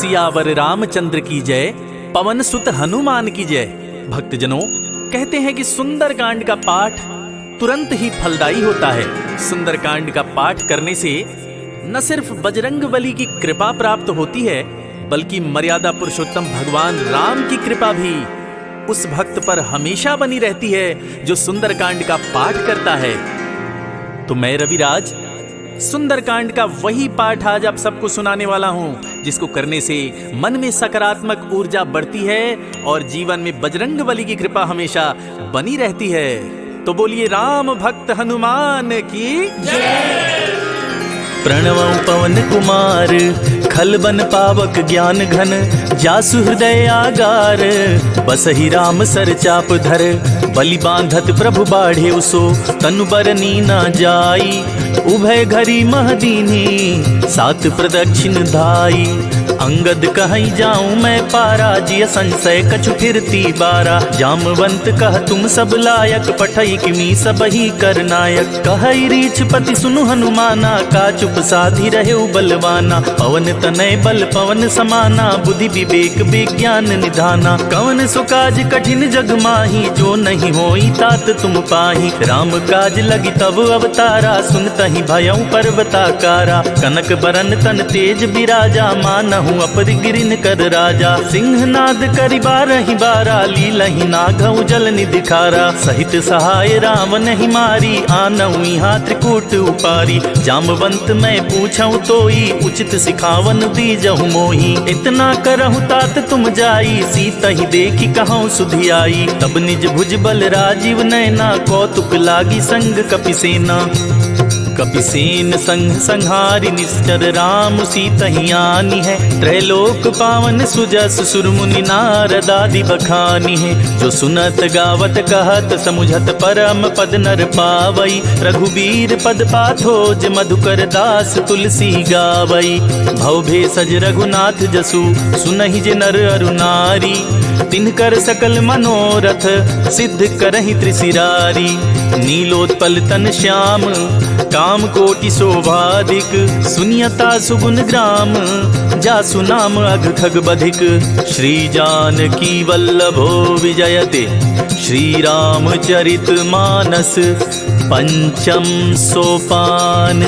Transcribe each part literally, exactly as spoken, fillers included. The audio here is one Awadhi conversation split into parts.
सियावर रामचंद्र की जय, पवन सुत हनुमान की जय। भक्तजनों, कहते हैं कि सुंदरकांड का पाठ तुरंत ही फलदायी होता है। सुंदरकांड का पाठ करने से न सिर्फ बजरंग बली की कृपा प्राप्त होती है, बल्कि मर्यादा पुरुषोत्तम भगवान राम की कृपा भी उस भक्त पर हमेशा बनी रहती है, जो सुंदरकांड का पाठ करता है। तो मैं रविराज सुंदरकांड का वही पाठ आज आप सबको सुनाने वाला हूँ, जिसको करने से मन में सकारात्मक ऊर्जा बढ़ती है और जीवन में बजरंग बली की कृपा हमेशा बनी रहती है। तो बोलिए राम भक्त हनुमान की जय। प्रणवं पवन कुमार, खल बन पावक ज्ञान घन, जासु हृदय आगार। बसहि राम सर चाप धर, बलि बांधत प्रभु बाढ़े उसो, तनु बरनी न जाई। उभय घरी मह दीन्ही, सात प्रदक्षिण धाई। अंगद कहई जाऊं मैं पारा, जिय संशय कछु फिरती बारा। जामवंत कह तुम सब लायक, पठई किमी सबही कर नायक। कहई रीछपति सुनु हनुमाना, का चुप साधि रहेउ बलवाना। पवन तनय बल पवन समाना, बुद्धि विवेक विज्ञान निधाना। कवन सो काज कठिन जग माही, जो नहीं होई तात तुम पाही। राम काज लगी तब अवतारा, सुनतहि भयउ पर्वताकारा। कनक बरन तन तेज बिराजा, मानहु अपर गिरिन कर राजा। सिंहनाद करि बारहि बारा, लीलहि नागउ जल निधि खारा। सहित सहाय रावनहि मारी, आनउ इहाँ त्रिकूट उपारी। जामवंत मैं पूछउ तोई, उचित सिखावन दीजहु मोही। इतना करहु तात तुम जाई, सीतहि देखि कहउ सुधि आई। तब निज भुज बल राजीव नयना, कौतुक लागी संग कपिसेना। कपिसेन संग संहारि निश्चर, राम सीतहि आनिहै। त्रैलोक पावन सुजस सुर मुनि नारद आदि बखानिहै। जो सुनत गावत कहत समुझत परम पद नर पावई। रघुबीर पद पाथो जे मधुकर दास तुलसी गावई। भव भेषज रघुनाथ जसु सुनहि जे नर अरु नारी। तिनकर सकल मनोरथ सिद्ध करहि त्रिसिरारी। नीलोत्पल तन श्याम काम कोटि शोभादिक। सुनियता सुगुन ग्राम जासु नाम अघ खग बधिक। श्री जानकी वल्लभो विजयते श्री रामचरित मानस पंचम सोपान।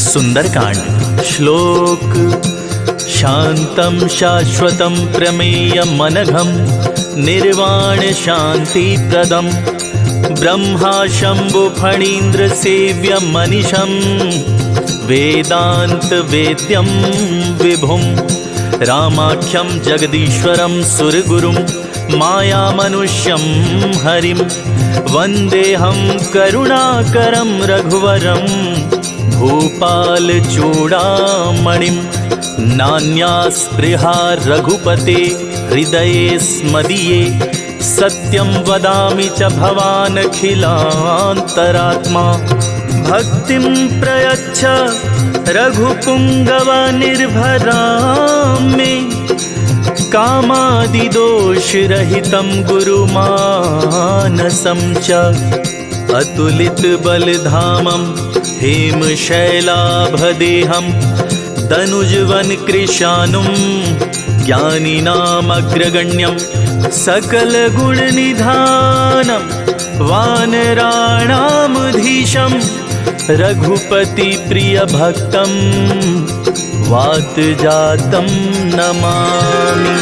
सुंदरकांड। श्लोक। शांतं शाश्वतं प्रमेयमनघं निर्वाण शांतिप्रदं ब्रह्मा शंभु फणींद्र सेव्य मनिशं वेदांत वेद्यं विभुं रामाख्यं जगदीश्वरं सुरगुरुं मायामनुष्यं हरिं वन्देऽहं करुणाकरं रघुवरं भूपालचूडामणिं। नान्या स्पृहा रघुपते हृदयेऽस्मदीये सत्यं वदामि च भवानखिलान्तरात्मा। भक्तिं प्रयच्छ रघुपुंगव निर्भरां मे कामादिदोषरहितं गुरुमानसं च। अतुलित बल धामं हेम शैलाभ देहं दनुज वन कृशानुं ज्ञानिनामग्रगण्यं सकल गुण निधानं वानराणामधीशं रघुपति प्रिय भक्तं वात जातं नमामि।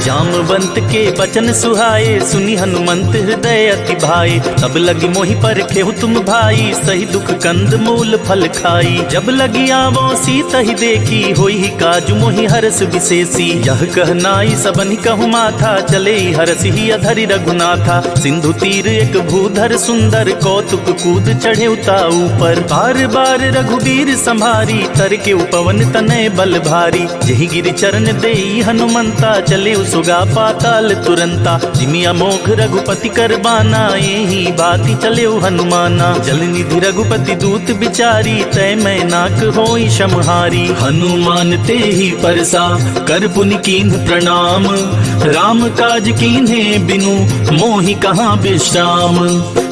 जामवंत के बचन सुहाए, सुनि हनुमंत हृदय अति भाए। तब लगी मोहि परखेहु तुम भाई, सही दुख कंद मूल फल खाई। जब लगी आवो सीतहि देखी, होई काज मोहि हरष विशेषी। यह कह नाई सबनि कहु माथा, चले हरषि हिय धरि रघुनाथा। सिंधु तीर एक भूधर सुंदर, कौतुक कूद चढ़े उता ऊपर। बार बार रघुबीर संभारी, तरकेउ पवन तनय बल भारी। जेहि गिरि चरण देई हनुमंता, चलेउ सुगा पाताल तुरंता। जिमि अमोघ रघुपति कर बाना, एहि बाति चलेउ हनुमाना। जल निधि रघुपति दूत बिचारी, तय मैनाक होई समहारी। हनुमान तेहि परसा कर पुनि कीन्ह प्रणाम, राम काज कीन्हे बिनु मोहि कहाँ विश्राम।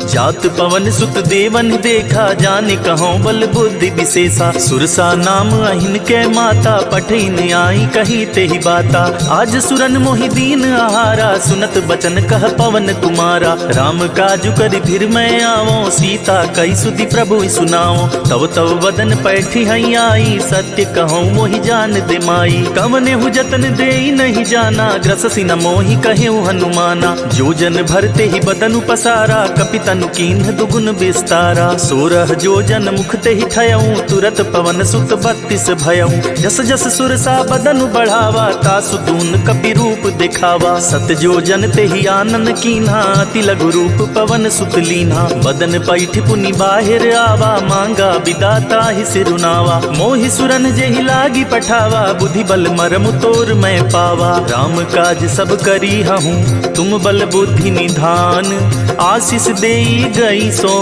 जात पवन सुत देवन देखा, जाने कहौं बल बुद्धि विशेषा। सुरसा नाम अहिन के माता, पठइन आई कही तेहि बाता। आज सुरन मोहि दीन आहारा, सुनत बचन कह पवन कुमारा। राम काजु करि फिर मैं आवौं, सीता कहि सुधि प्रभु सुनावौं। तव तव बदन पैठी हई आई, सत्य कहौं मोहि जान दे माई। कवनेहु जतन देई नहीं जाना, ग्रससि न मोहि कहेउ हनुमाना। जो जन भर तेहि बदनु पसारा, कपि तनु कीन्ह दुगुन विस्तारा। सोरह जो जन मुख तेहि थयउँ, तुरत पवन सुत बत्तीस भयउँ। जस जस सुरसा बदनु बढ़ावा, तासु दून कपि रूप देखावा। सत जो जन तेहि आनन कीन्हा, अति लघु रूप पवन सुत लीन्हा। बदन पैठि पुनि बाहिर आवा, मांगा बिदा ताहि सिरुनावा। मोहि सुरन जेहि लागि पठावा, बुद्धि बल मरमु तोर मैं पावा। राम काज सब करिहउँ तुम बल बुद्धि निधान, आशीष देई गई सो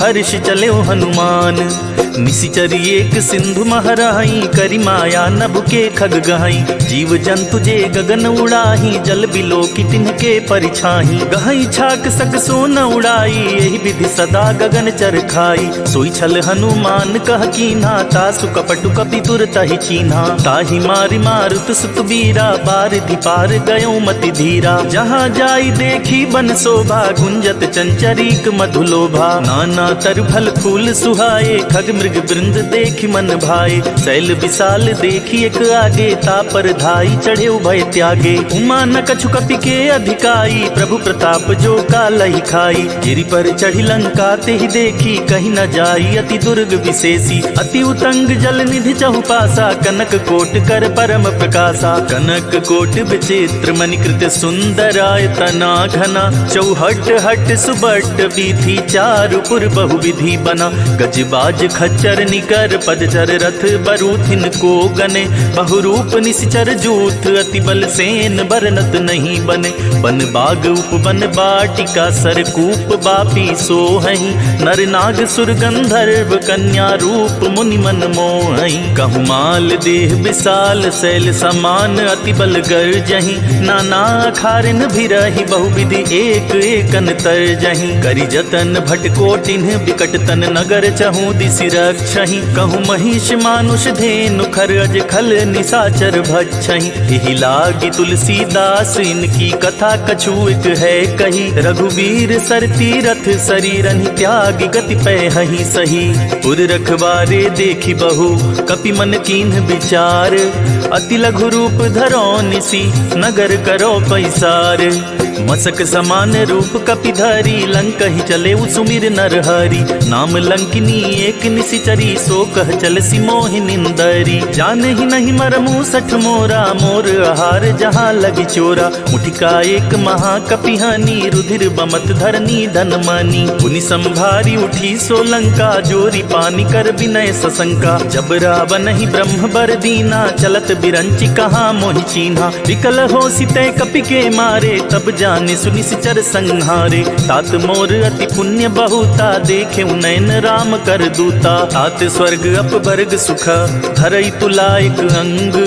हर्ष चलेउ हनुमान। निसिचर एक सिंधु मह रहई, करि माया नभ के खग गहई। जीव जंतु जे गगन उड़ाही, जल बिलोकि तिन्ह के परिछाही। गहई छाक सक सोन उड़ाई, एहि विधि सदा गगन चर खाई। सोई छल हनुमान कह कीन्हा, तासु कपटु कपि तुरतहि चीन्हा। ताहि मारि मारुत सुत बीरा, बारिधि पार गयउँ मति धीरा। जहाँ जाई देखी बन शोभा, गुंजत चंचरीक मधुलोभा। नाना तरु फल फूल सुहाए, खग मृग वृंद देखि मन भाए। शैल विशाल देखि एक आगे, ता पर धाई चढ़ेउ भय त्यागे। उमा न कछु कपि के अधिकाई, प्रभु प्रताप जो कालहि खाई। गिरि पर चढ़ि लंका तेहि देखी, कहि न जाई अति दुर्ग विशेषी। अति उतंग जल निधि चहुपासा, कनक कोट कर परम प्रकाशा। कनक कोट विचित्र मणि कृत सुंदरायतना घना, चौहट हट सुबट वीथी चारु पुर बहुविधि बना। गज बाज खच्चर निकर पदचर रथ बरूथिन को गने, बहुरूप निसिचर जूथ अति बल सेन बरनत नहीं बने। बन बाग उपवन बाटिका सरकूप बापी सोहहि, नर नाग सुर गंधर्व कन्या रूप मुनि मन मोहहि। कहु माल देह विशाल शैल समान अति बल गर्जहि, नाना अखारिन भिरहि बहुविधि एक एकन तर्जहि। करि जतन भट कोटिन बिकट तन नगर चहु दिसि रक्षहि। कहु महिष मानुष धेनु खर अज खल निसाचर भक्षहि। एहि लागि तुलसीदास इनकी कथा कछुएक है कही। रघुवीर सर तीरथ सरीरनि त्यागि गति पैहहि सही। पुर रखवारे देखि बहु कपि मन कीन्ह विचार। अति लघु रूप धरौ निसि नगर करौ पैसार। मसक समान रूप कपि धरी लंकहि चलेउ सुमिर नर हरि। नाम लंकिनी एक निसिचरी सो कह चलसि मोहि निंदरी। जानहि नहीं मरमु सठ मोरा मोर आहार जहाँ लगि चोरा। मुठिका एक महाकपिहानी रुधिर बमत धरनी धन मानी। पुनि संभारी उठी सो लंका जोरि पानि कर विनय सशंका। जब रावनहि ब्रह्म बर दीना चलत बिरंचि कहाँ मोहि चीन्हा। विकल होसि तै कपि के मारे तब जानिसु निसिचर संहारे। तात मोर अति पुण्य बहुता देखेउ नैन राम कर दूता। तात स्वर्ग अपवर्ग सुख धरई तुला एक अंग।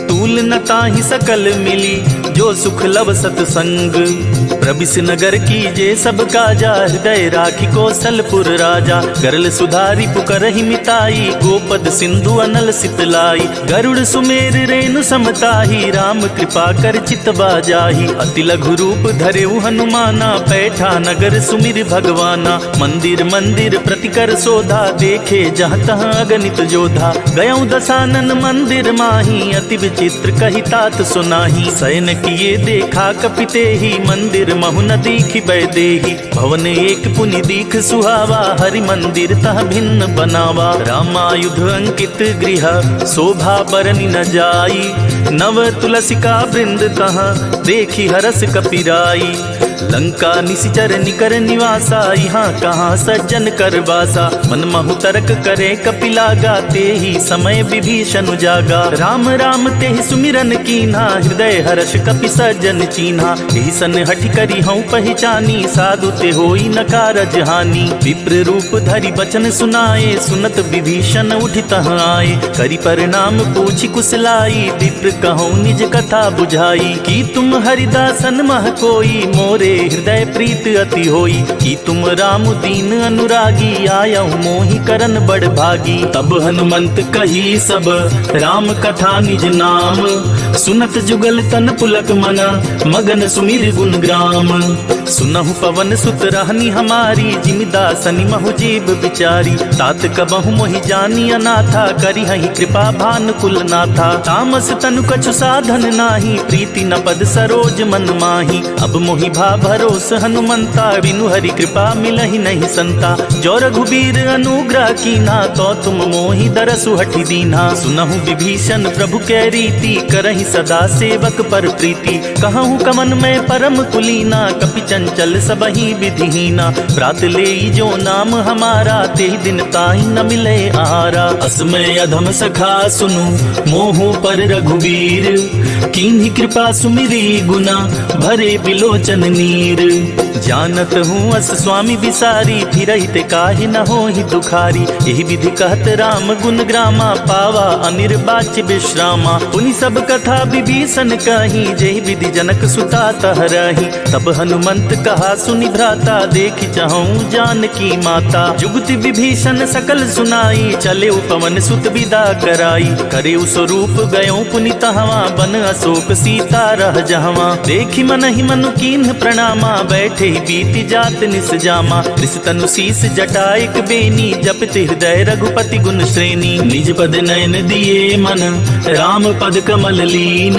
तूल न ताहि सकल मिली जो सुख लव सतसंग। प्रबिस नगर कीजे सब काजा हृदय राखि कौशलपुर राजा। गरल सुधारि पुकरहि मिताई गोपद सिंधु अनल सितलाई। गरुड़ सुमेर रेनु समताही राम कृपा कर चितवा जाही। अति लघु रूप धरेउ हनुमाना पैठा नगर सुमिर भगवाना। मंदिर मंदिर प्रति कर सोधा देखे जहाँ तहाँ अगणित जोधा। गयउ दसानन मंदिर माही अति विचित्र कहि तात सुनाही। शयन किए देखा कपि तेहि मंदिर महु न दीखि वैदेही। भवन एक पुनि दीख सुहावा हरि मंदिर तह भिन्न बनावा। रामायुध अंकित गृह शोभा बरनि न जाई। नव तुलसिका वृंद तह देखि हरस कपिराई। लंका निसिचर निकर निवासा इहाँ कहाँ सज्जन कर बासा। मन महु तरक करे कपि लागा तेहि समय विभीषन जागा। राम राम तेहि सुमिरन कीन्हा हृदय हरष कपि सज्जन चीन्हा। एहि सन हठि करिहउँ पहिचानी साधु ते होई न कारज हानि। विप्र रूप धरि बचन सुनाए सुनत विभीषन उठि तह आए। करि प्रणाम पूछि कुसलाई विप्र कहउँ निज कथा बुझाई। कि तुम हरिदासन मह कोई मोर ते हृदय प्रीत अति होई, कि तुम राम दीन अनुरागी, आयहु मोहि करन बड़ भागी। तब हनुमंत कही सब राम कथा निज नाम, सुनत जुगल तन पुलक मन, मगन सुमिरि गुन ग्राम। सुनहु पवन सुत रहनि हमारी, जिमि दासनि महु जीव बिचारी। तात कबहु मोहि जानि अनाथा, करिहहि कृपा भानुकुल नाथा। तामस तनु कछु साधन नाहीं, प्रीति न पद सरोज मन माहीं। अब मोहि भा भरोस हनुमंता, बिनु हरि कृपा मिलहि नहीं संता। जो रघुबीर अनुग्रह कीन्हा, तो तुम मोहि दरसु हठि दीन्हा। सुनहु विभीषण प्रभु कै रीति, करहिं सदा सेवक पर प्रीति। कहहु कवन मैं परम कुलीना, कपि चंचल सबहि विधिहीना। प्रात लेई जो नाम हमारा, तेहि दिन ताहि न मिले आहारा। अस मैं अधम सखा सुनु मोहु पर रघुबीर, कीन्ही कृपा सुमिरी गुना भरे बिलोचन नीर। जानत हूँ अस स्वामी बिसारी, फिरहित काहि न होहि दुखारी। एहि विधि कहत राम गुन ग्रामा, पावा अनिर्वाच्य विश्रामा। पुनि सब कथा विभीषण कही, जेहि विधि जनक सुता तह रही। तब हनुमंत कहा सुनि भ्राता, देखि चहउँ जानकी माता। जुगति विभीषण सकल सुनाई, चलेउ पवन सुत विदा कराई। करेउ स्वरूप गयउँ पुनि तहवाँ, बन अशोक सीता रह जहवाँ। देखि मनहि मनु कीन्ह प्रणामा, बैठे बीति जात निस जामा। वृष तनु शीस जटा एक बेनी, जपित हृदय रघुपति गुन श्रेणी। निज पद नयन दिए मन, राम पद कमल लीन।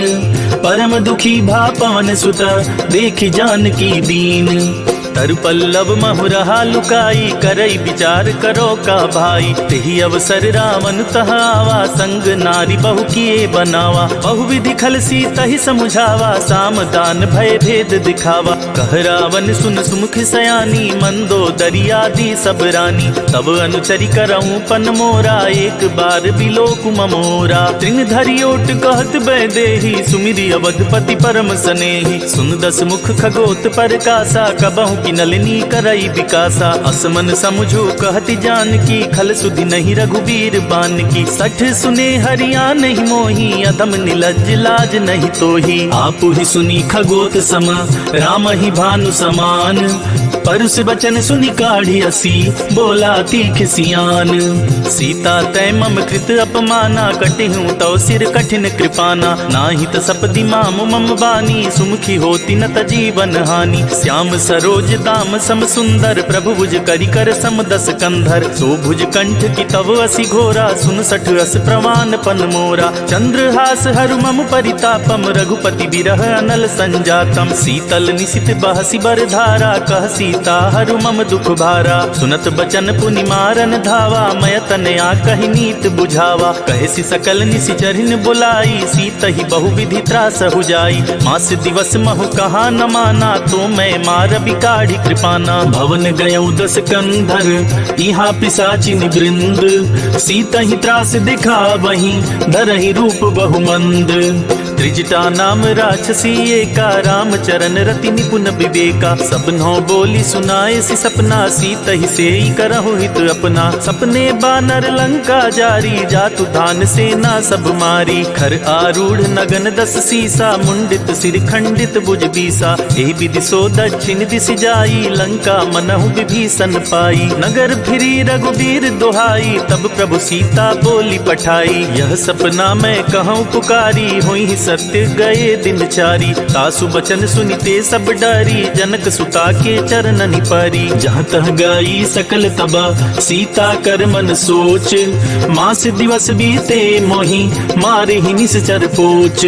परम दुखी भा पवन सुत, देखि जानकी दीन। तरु पल्लव महु रहा लुकाई, करई विचार करो का भाई। तेहि अवसर रावण तह आवा, संग नारी बहु किए बनावा। बहु विधि खल सीतहि समुझावा, साम दान भय भेद दिखावा। कह रावण सुन सुमुख सयानी, मंदोदरी आदि सब रानी। तब अनुचरि करउँ पन मोरा, एक बार बिलोकु ममोरा। तृण धरि ओट कहत वैदेही, सुमिरि अवधपति परम सनेही। सुन दस मुख खगोत परकासा, कबहुँ किनलनि करई विकासा। अस मन समुझो कहति जानकी, खल सुधि नहीं रघुबीर बानकी। सठ सुने हरि आनहि मोही, अधम निलज्ज लाज नहीं तोही। आपुहि सुनि खगोत सम, रामहि भानु समान। परुष बचन सुनि काढ़ि असि, बोला तीख सियान। सीता तैं मम कृत अपमाना, कटिहूँ तव सिर कठिन कृपाना। नाहीं त सपदि माम मम बानी, सुमुखी होति न त जीवन हानि। श्याम सरोज दाम सम सुंदर, प्रभु भुज करि कर सम दस कंधर। सो भुज कंठ की तव असि घोरा, सुन सठ अस प्रमाण पन मोरा। चंद्रहास हरु मम परितापम, रघुपति विरह अनल संजातम। शीतल निशित बहसि बर धारा, कह सीता हरु मम दुख भारा। सुनत बचन पुनि मारन धावा, मय तनया कहि नीत बुझावा। कहसि सकल निशिचरिन बुलाई, सीतहि बहुविधि त्रासहु जाई। मास दिवस महु कहा न माना, तो मैं मार बिकाढ़ि कृपाना। भवन गयउ दस कंधर, इहाँ पिशाचिनि वृंद। सीतहि त्रास दिखावहीं, धरहि रूप बहुमंद। त्रिजटा नाम राक्षसी एका, रामचरण रति निपुन विवेका। सबन्हौं बोलि सुनाएसि सपना, सीतहि सेई करहु हित अपना। सपने बानर लंका जारी, जातु धान सेना सब मारी। खर आरूढ़ नगन दस सीसा, मुंडित सिर खंडित भुज बीसा। एहि विधि सो दक्षिण दिसि जाई, लंका मनहु विभीषण पाई। नगर फिरी रघुबीर दोहाई, तब प्रभु सीता बोलि पठाई। यह सपना मैं कहउँ पुकारी, होइहि सत्य गए दिन चारी। तासु बचन सुनि ते सब डारी, जनक सुता के चरननि पारी। जहाँ तह गई सकल तबा, सीता कर मन सोच। मास दिवस बीते मोहि, मारहि निशिचर पोच।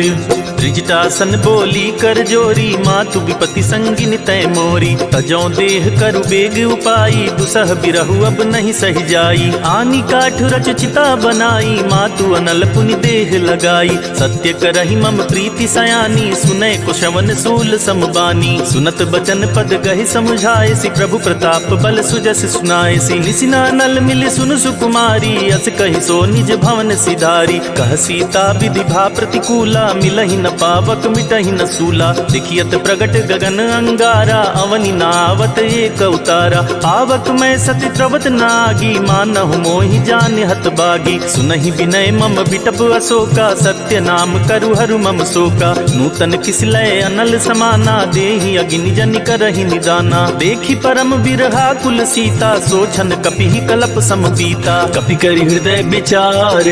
त्रिजटासन बोली कर जोरी, मातु विपति संगिन तैं मोरी। तजौं देह करु बेग उपाई, दुसह बिरहु अब नहीं सहि जाई। आनि काठ रचि चिता बनाई, मातु अनल पुनि देह लगाई। सत्य करहि मम प्रीति सयानी, सुनय कुशवन सूल सम बानी। सुनत बचन पद गहि समुझाएसि, प्रभु प्रताप बल सुजसि सुनाएसि। निसि न अनल मिलि सुनु सुकुमारी, अस कहि सो निज भवन सिधारी। कह सीता विधि भा प्रतिकूला, मिलहि न पावक मिटहि न सूला। देखियत प्रगट गगन अंगारा, अवनि नावत एक उतारा। पावक मैं सति द्रवत नागी, मानहु मोहि जानि हत बागी। सुनहि विनय मम बिटप अशोका, सत्य नाम करु हरु मम शोका। नूतन किस लय अनल समाना, देहि अग्नि जनि करहि निदाना। देखि परम बिरहा कुल सीता, सोचन कपिहि कलप सम बीता। कपि करि हृदय विचार,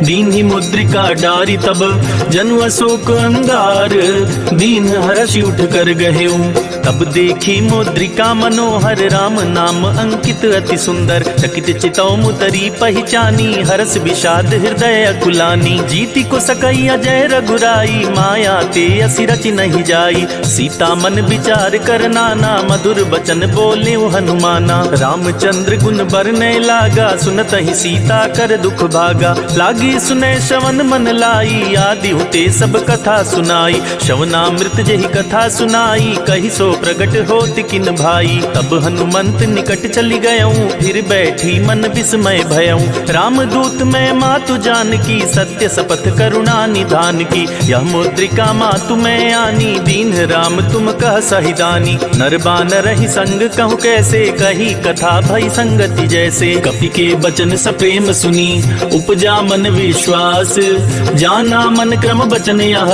दीन्हि मुद्रिका डारि तब, जनु अशोक अंगार, दीन हरषि उठ कर गहेउ। तब देखि मुद्रिका मनोहर, राम नाम अंकित अति सुंदर। चकित चितौ मुतरि पहिचानी, हरष विषाद हृदय अकुलानी। जीति को सकइ अजय रघुराई, माया ते असि रचि नहीं जाई। सीता मन विचार कर नाना, मधुर बचन बोलेउ हनुमाना। रामचंद्र गुन बरनइ लागा, सुनतहि सीता कर दुख भागा। लागी सुनइ श्रवन मन लाई, आदि हुते सब कथा सुनाई। श्रवनामृत जेहि कथा सुनाई, कहि सो प्रगट होत किन भाई। तब हनुमंत निकट चलि गयउँ, फिर बैठी मन विस्मय भयउँ। रामदूत मैं मातु जानकी, सत्य सपथ करुणा निधान की। यह मुद्रिका मातु मैं आनी, दीन्ह राम तुम कह सहिदानी। नर बानरहि संग कहु कैसे, कही कथा भई संगति जैसे। कपि के बचन सप्रेम सुनी, उपजा मन विश्वास। जाना मन क्रम बचन यह,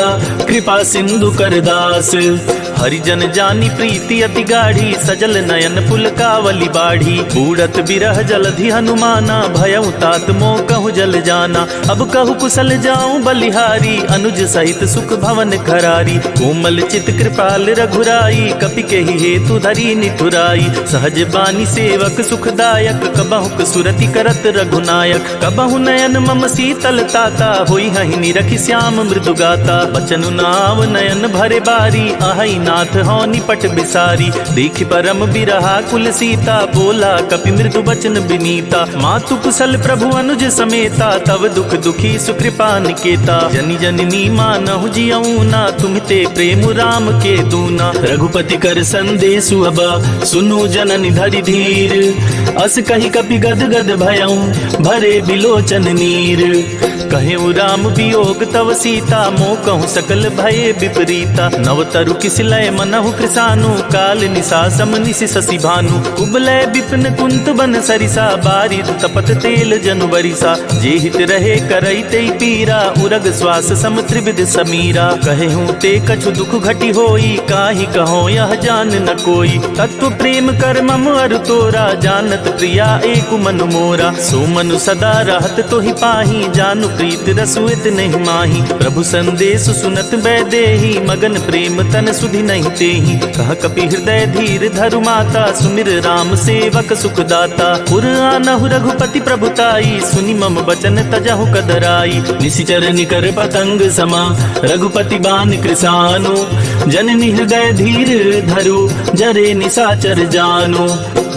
कृपा सिंधु कर दास। हरि जन जानि प्रीति अति गाढ़ी, सजल नयन पुलकावली बाढ़ी। बूड़त बिरह जलधि हनुमाना, भयउँ तात मोकहु जल जाना। अब कहु कुसल जाउँ बलिहारी, अनुज सहित सुख भवन खरारी। कोमल चित कृपाल रघुराई, कपि केहि हेतु धरी निठुराई। सहज बानी सेवक सुखदायक, कबहुँक सुरति करत रघुनायक। कबहुँ नयन मम सीतल ताता, होइहहिं निरखि श्याम मृदु गाता। बचनु नाव नयन भरे बारी, अहइ नाथ हौ निपट बिसारी। देखि परम बिरहाकुल सीता, बोला कपि मृदु बचन बिनीता। मातु कुसल प्रभु अनुज समेता, तव दुख दुखी सुकृपा निकेता। जनि जनि नीमानहु जियउँ ना, तुमते प्रेम राम के दूना। रघुपति कर संदेसु अब, सुनु जननि धरि धीर। अस कहि कपि गद गद भयउँ, भरे बिलोचन नीर। कहेउ राम वियोग तव सीता, मोकहु सकल भये विपरीता। नव तरु किस लय मनहु कृसानु, काल निसा सम निसि ससि भानु। कुबलय बिपिन कुंत बन सरिसा, बारिद तपत तेल जनु बरिसा। जे हित रहे करइ तेइ पीरा, उरग श्वास सम त्रिविध समीरा। कहेउ ते कछु दुख घटि होई, काहि कहौं यह जान न कोई। तत्व प्रेम कर मम अरु तोरा, जानत प्रिया एक मन मोरा। सो मनु सदा रहत तोहि पाही, जानु प्रीत रसु इतनहिं माही। प्रभु संदेस सुनत वैदेही, मगन प्रेम तन सुधि नहीं तेही। कह कपि हृदय धीर धरु माता, सुमिर राम सेवक सुखदाता। उर आनहु रघुपति प्रभु ताई, सुनि मम बचन तजहु कदराई। निसिचर निकर पतंग समा, रघुपति बान कृसानु। जननि हृदय धीर धरु, जरे निसाचर जानु।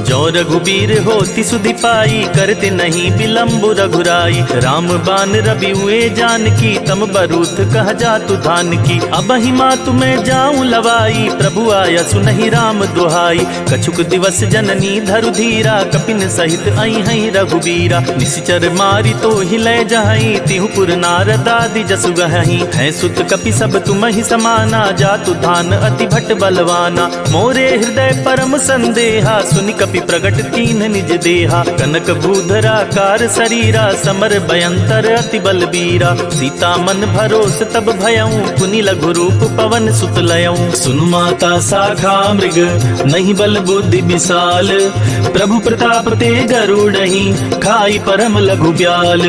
जो रघुबीर होति सुधि पाई, करते नहीं बिलम्बु रघुराई। राम बान रवि उए जानकी, तम बरूथ कह जातु धानकी। अबहिं मातु मैं जाउँ लवाई, प्रभु आया सुनहि राम दुहाई। कछुक दिवस जननी धरु धीरा, कपिन सहित अइहैं रघुबीरा। निसिचर मारि तोहि लय जहई, तिहु पुर नारद आदि जसु गहई। हैं सुत कपि सब तुमहि समाना, जातु धान अति भट बलवाना। मोरे हृदय परम संदेहा, सुनि कपि प्रगट कीन्ह निज देहा। कनक भूधर आकार सरीरा, समर भयंकर अति बलबीरा। सीता मन भरोस तब भयउँ, पुनि लघु रूप पवन सुत लयउँ। सुनु माता शाखा मृग, नहीं बल बुद्धि विशाल। प्रभु प्रताप तेज अरुणहि, खाई परम लघु ब्याल।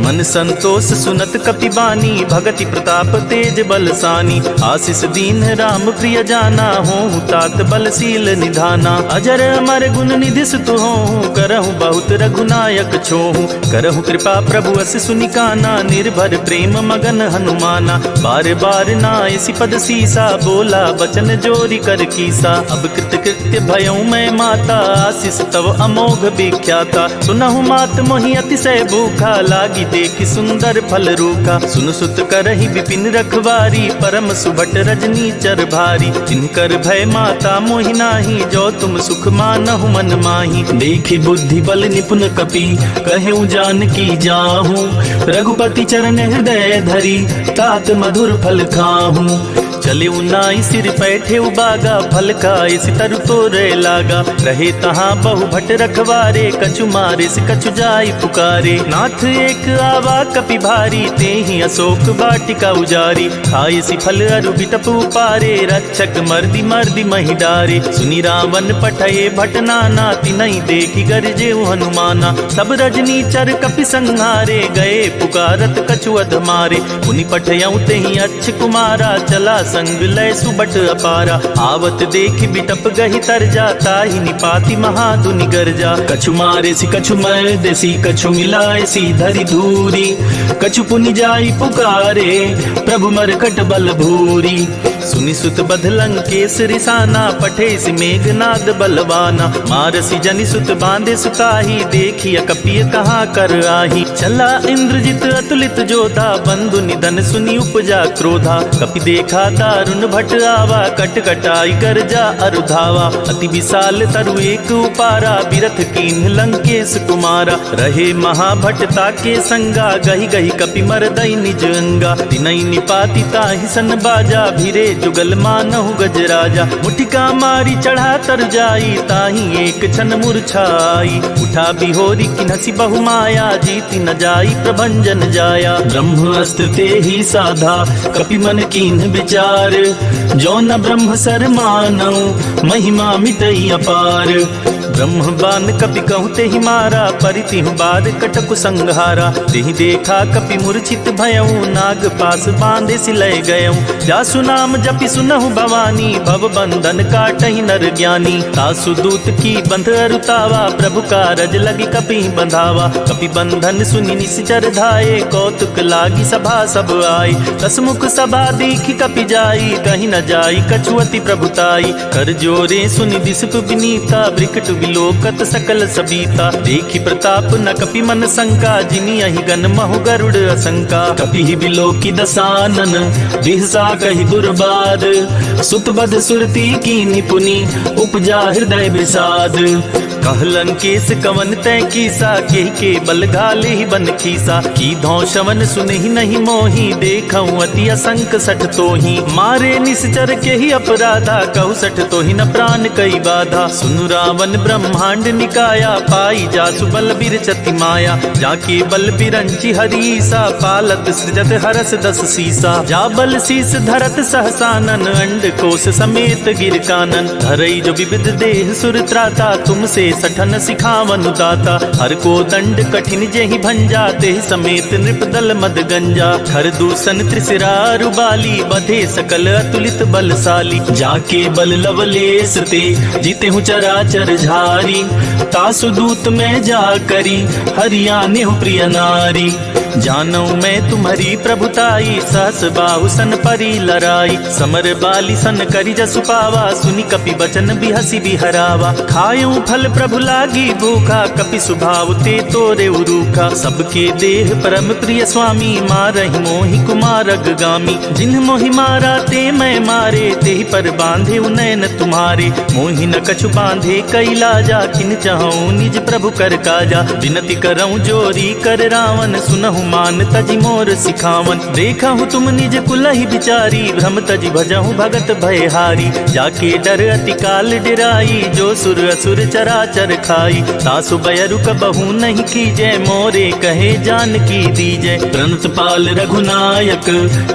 मन संतोष सुनत कपि बानी, भगति प्रताप तेज बल सानी। आसिस दीन्ह राम प्रिय जाना, होहु तात बल शील निधाना। अजर अमर गुन निधि सुत होहु, करहु बहुत रघुनायक छोहु। करहु कृपा प्रभु अस सुनि काना, निर्भर प्रेम मगन हनुमाना। बार बार नाइसि पद सीसा, बोला बचन जोरि कर कीसा। अब कृतकृत्य भयउ मैं माता, आसिस तव अमोघ बिख्याता। सुनहु मात मोहि अतिसय भूखा, लागि देखि सुंदर फल रूखा। सुनु सुत करहि बिपिन रखवारी, परम सुभट रजनीचर भारी। तिनकर भय माता मोहि नाहीं, जो तुम सुख मानहु मन माही। देखि बुद्धि बल निपुन कपि, कहेउ जानकी जाहु। रघुपति चरण हृदय धरी, तात मधुर फल खाहु। चलेउ नाई सिर पैठेउ बागा, फल खाइसि तरु तोरे लागा। रहे तहाँ बहु भट रखवारे, कछु मारिसि कछु जाइ पुकारे। नाथ एक आवा कपि भारी, तेहि अशोक वाटिका उजारी। खाइसि फल अरु बिटप उपारे, रक्षक मरदि मरदि महि डारे। सुनि रावन पठए भट नाना, तिनहि देखि गरजेउ हनुमाना। सब रजनीचर कपि संहारे, गए पुकारत कछु अध मारे। पुनि पठयउ तेहि अच्छ कुमारा, चला संग लय सुभट अपारा। आवत देखि बिटप गहि तरजा, ताहि निपाति महाधुनि गरजा। कछु मारिसि कछु मरदिसि, कछु मिलाइसि धरि धूरि। कछु पुनि जाइ पुकारे, प्रभु मरकट बल भूरि। सुनि सुत बध लंकेस रिसाना, पठेसि मेघनाद बलवाना। मारसि जनि सुत बाँधेसु ताहि, देखिय कपिय कहाँ कर आही। चला इंद्रजित अतुलित जोधा, बंधु निधन सुनि उपजा क्रोधा। कपि देखा दारुन भट आवा, कटकटाइ गरजा अरु धावा। अति विशाल तरु एक उपारा, बिरथ कीन्ह लंकेस कुमारा। रहे महाभट ताके संगा, गहि गहि कपि मरदइ निज अंगा। तिनइ निपाति ताहि सन बाजा, भिरे जुगल मानहु गजराजा। मुठिका मारि चढ़ा तरु जाई, ताहि एक छन मूर्छा आई। उठा बिहोरि किन्हसि बहु माया, जीति न जाई प्रभंजन जाया। ब्रह्म अस्त्र तेहि साधा, कपि मन कीन्ह बिचार। जो न ब्रह्म सर मानउ, महिमा मिटइ अपार। ब्रह्म बान कपि कहु तेहि मारा, परितिहु बार कटकु संघारा। तेहि देखा कपि मूर्छित भयउ, नाग पास बाँधेसि लय गयउ। जासु नाम जपि सुनहु भवानी, भव बंधन काटहि नर ज्ञानी। तासु दूत की बंध अरु तावा, प्रभु कारज लगि कपि बंधावा। कपि बंधन सुनि निसिचर धाए, कौतुक लागि सभा सब आए। दसमुख सभा देखि कपि जाई, कहि न जाई कछु अति प्रभुताई। कर जोरे सुनि दिसपु बिनीता, बिकटु बिलोकत सकल सबीता। देखि प्रताप न कपि मन शंका, जिनियहि गन महु गरुड़ असंका। कपिहि बिलोकि दसानन, बिहसा कहि दुर्बाद। सुत बध सुरति कीन्हि पुनि, उपजा हृदय बिसाद। कह लंकेस कवन तैं कीसा, केहि के बल घालिहि बन खीसा। कीधौं श्रवण सुनहिं नहीं मोहि, देखउँ अति असंक सठ तोहि। मारे निसिचर केहि अपराधा, कहु सठ तोहि न प्रान कइ बाधा। सुनु रावन ब्रह्मांड निकाया, पाइ जासु बल बिरचति माया। जाके बल बिरंचि हरि ईसा, पालत सृजत हरस दस सीसा। जा बल सीस धरत सहसानन, अंड कोस समेत गिर कानन। धरइ जो बिबिध देह सुर त्राता, तुमसे सठन सिखावनु दाता। हर को दंड कठिन जेहि भंजा, तेहि समेत नृप दल मद गंजा। खर दूषण त्रिसिरा अरु बाली, बधे सकल अतुलित बलशाली। जाके बल लवलेस ते, जितेहु चराचर झारी। तासु दूत मैं जा करी, हरि आनेहु प्रिय नारी। जानउ मैं तुम्हरी प्रभुताई, सहस बाहु सन परी लराई। समर बालि सन करि जसु पावा, सुनि कपि बचन बिहसि बिहरावा। खायउ फल प्रभु लागि भूखा, कपि सुभाव ते तोरेउ रूखा। सबके देह परम प्रिय स्वामी, मारहिं मोहि कुमारग गामी। जिन्ह मोहि मारा ते मैं मारे, तेहि पर बाँधेउ नैन तुम्हारे। मोहि न कछु बाँधे कइ लाजा, किन चहउँ निज प्रभु कर काजा। बिनती करउँ जोरि कर रावन, सुनहु मान तजि मोर सिखावन। देखहु तुम निज कुलहि बिचारी, भ्रम तजि भजहु भगत भयहारी। जाके डर अति काल डेराई, जो सुर असुर चराचर खाई। तासु बैर कबहु नहीं कीजै, मोरे कहे जानकी दीजै। प्रणत पाल रघुनायक,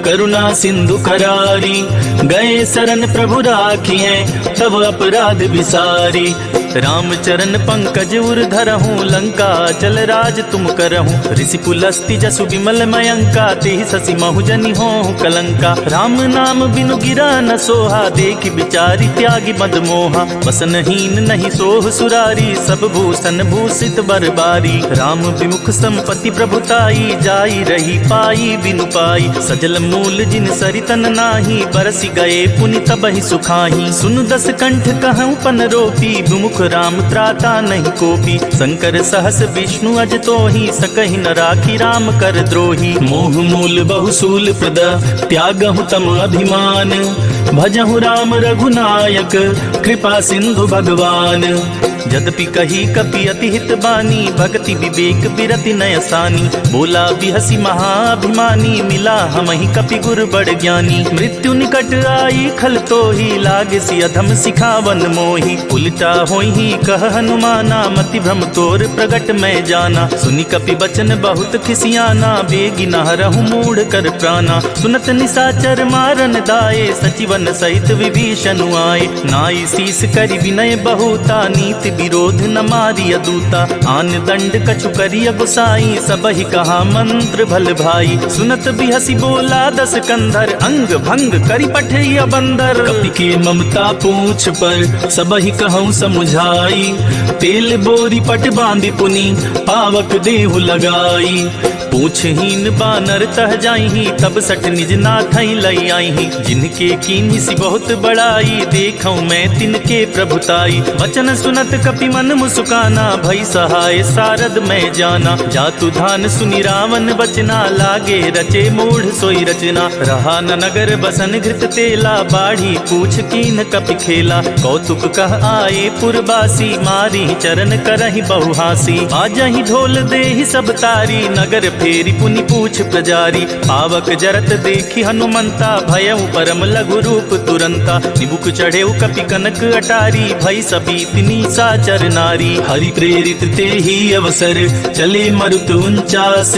करुणा सिंधु करारी। गए शरण प्रभु राखिए, तब अपराध बिसारी। राम चरण पंकज उर धरहु, लंका अचल राज तुम करहु। ऋषि पुलस्ति जसु विमल मयंका, तेहि ससि महु जनि होहु कलंका। राम नाम बिनु गिरा न सोहा, देखि बिचारि त्यागि मद मोहा। वसन हीन नहीं सोहु सुरा सब भूषण भूषित बर बारी, राम विमुख संपत्ति प्रभुताई, जाई रही पाई बिनु पाई। सजल मूल जिन सरितन नाही, बरसि गए पुनि तबहि सुखाही। सुनु दस कंठ कहउँ पन रोपी, विमुख राम त्राता नहीं कोपी। शंकर सहस विष्णु अज तोही, सकहि न राखी राम कर द्रोही। मोह मूल बहु सूल प्रद, त्यागहु तम अभिमान। भजहु राम रघुनायक, कृपा सिंधु भगवान। जदपि कही कपि अति हित बानी, भगति विवेक बिरति नय सानी। बोला बिहसि महाअभिमानी, मिला हमहि कपि गुर बड़ ज्ञानी। मृत्यु निकट आई खल तोही, लागसि अधम सिखावन मोही। उलटा होइही कह हनुमाना, मति भ्रम तोर प्रगट मैं जाना। सुनि कपि बचन बहुत खिसियाना, बेगि न हरहु मूढ़ कर प्राना। सुनत निसाचर मारन दाए, सचिवन सहित विभीषनु आए। नाई शीस करि विनय बहुता, नीति विरोध न मारिय दूता। आन दंड कछु करिय गुसाई, सबहि कहा मंत्र भल भाई। सुनत बिहसि बोला दस कंधर, अंग भंग करि पठइय बंदर। कपि के ममता पूछ पर, सबहि कहउँ समुझाई। तेल बोरि पट बाँधि पुनि, पावक देहु लगाई। पूछहीन बानर तह जाइही, तब सठ निज नाथहि लइ आइही। जिनके कीन्हिसि बहुत बड़ाई, देखउँ मैं तिनके प्रभुताई। वचन सुनत कपि मन मुसुकाना, भई सहाय सारद मैं जाना। जातु धान सुनि रावन बचना, लागे रचे मूढ़ सोई रचना। रहा न नगर बसन घृत तेला, बाढ़ी पूछ कीन्ह कपि खेला। कौतुक कह आए पुरबासी, मारिहि चरन करहिं बहु हाँसी। बाजहिं ढोल देहि सब तारी, नगर फेरि पुनि पूछ प्रजारी। पावक जरत देखि हनुमंता, भयउ परम लघु रूप तुरंता। निबुक चढ़ेउ कपि कनक अटारी, भई सबीत निसाचर नारी। हरि प्रेरित तेहि अवसर, चले मरुत उनचास।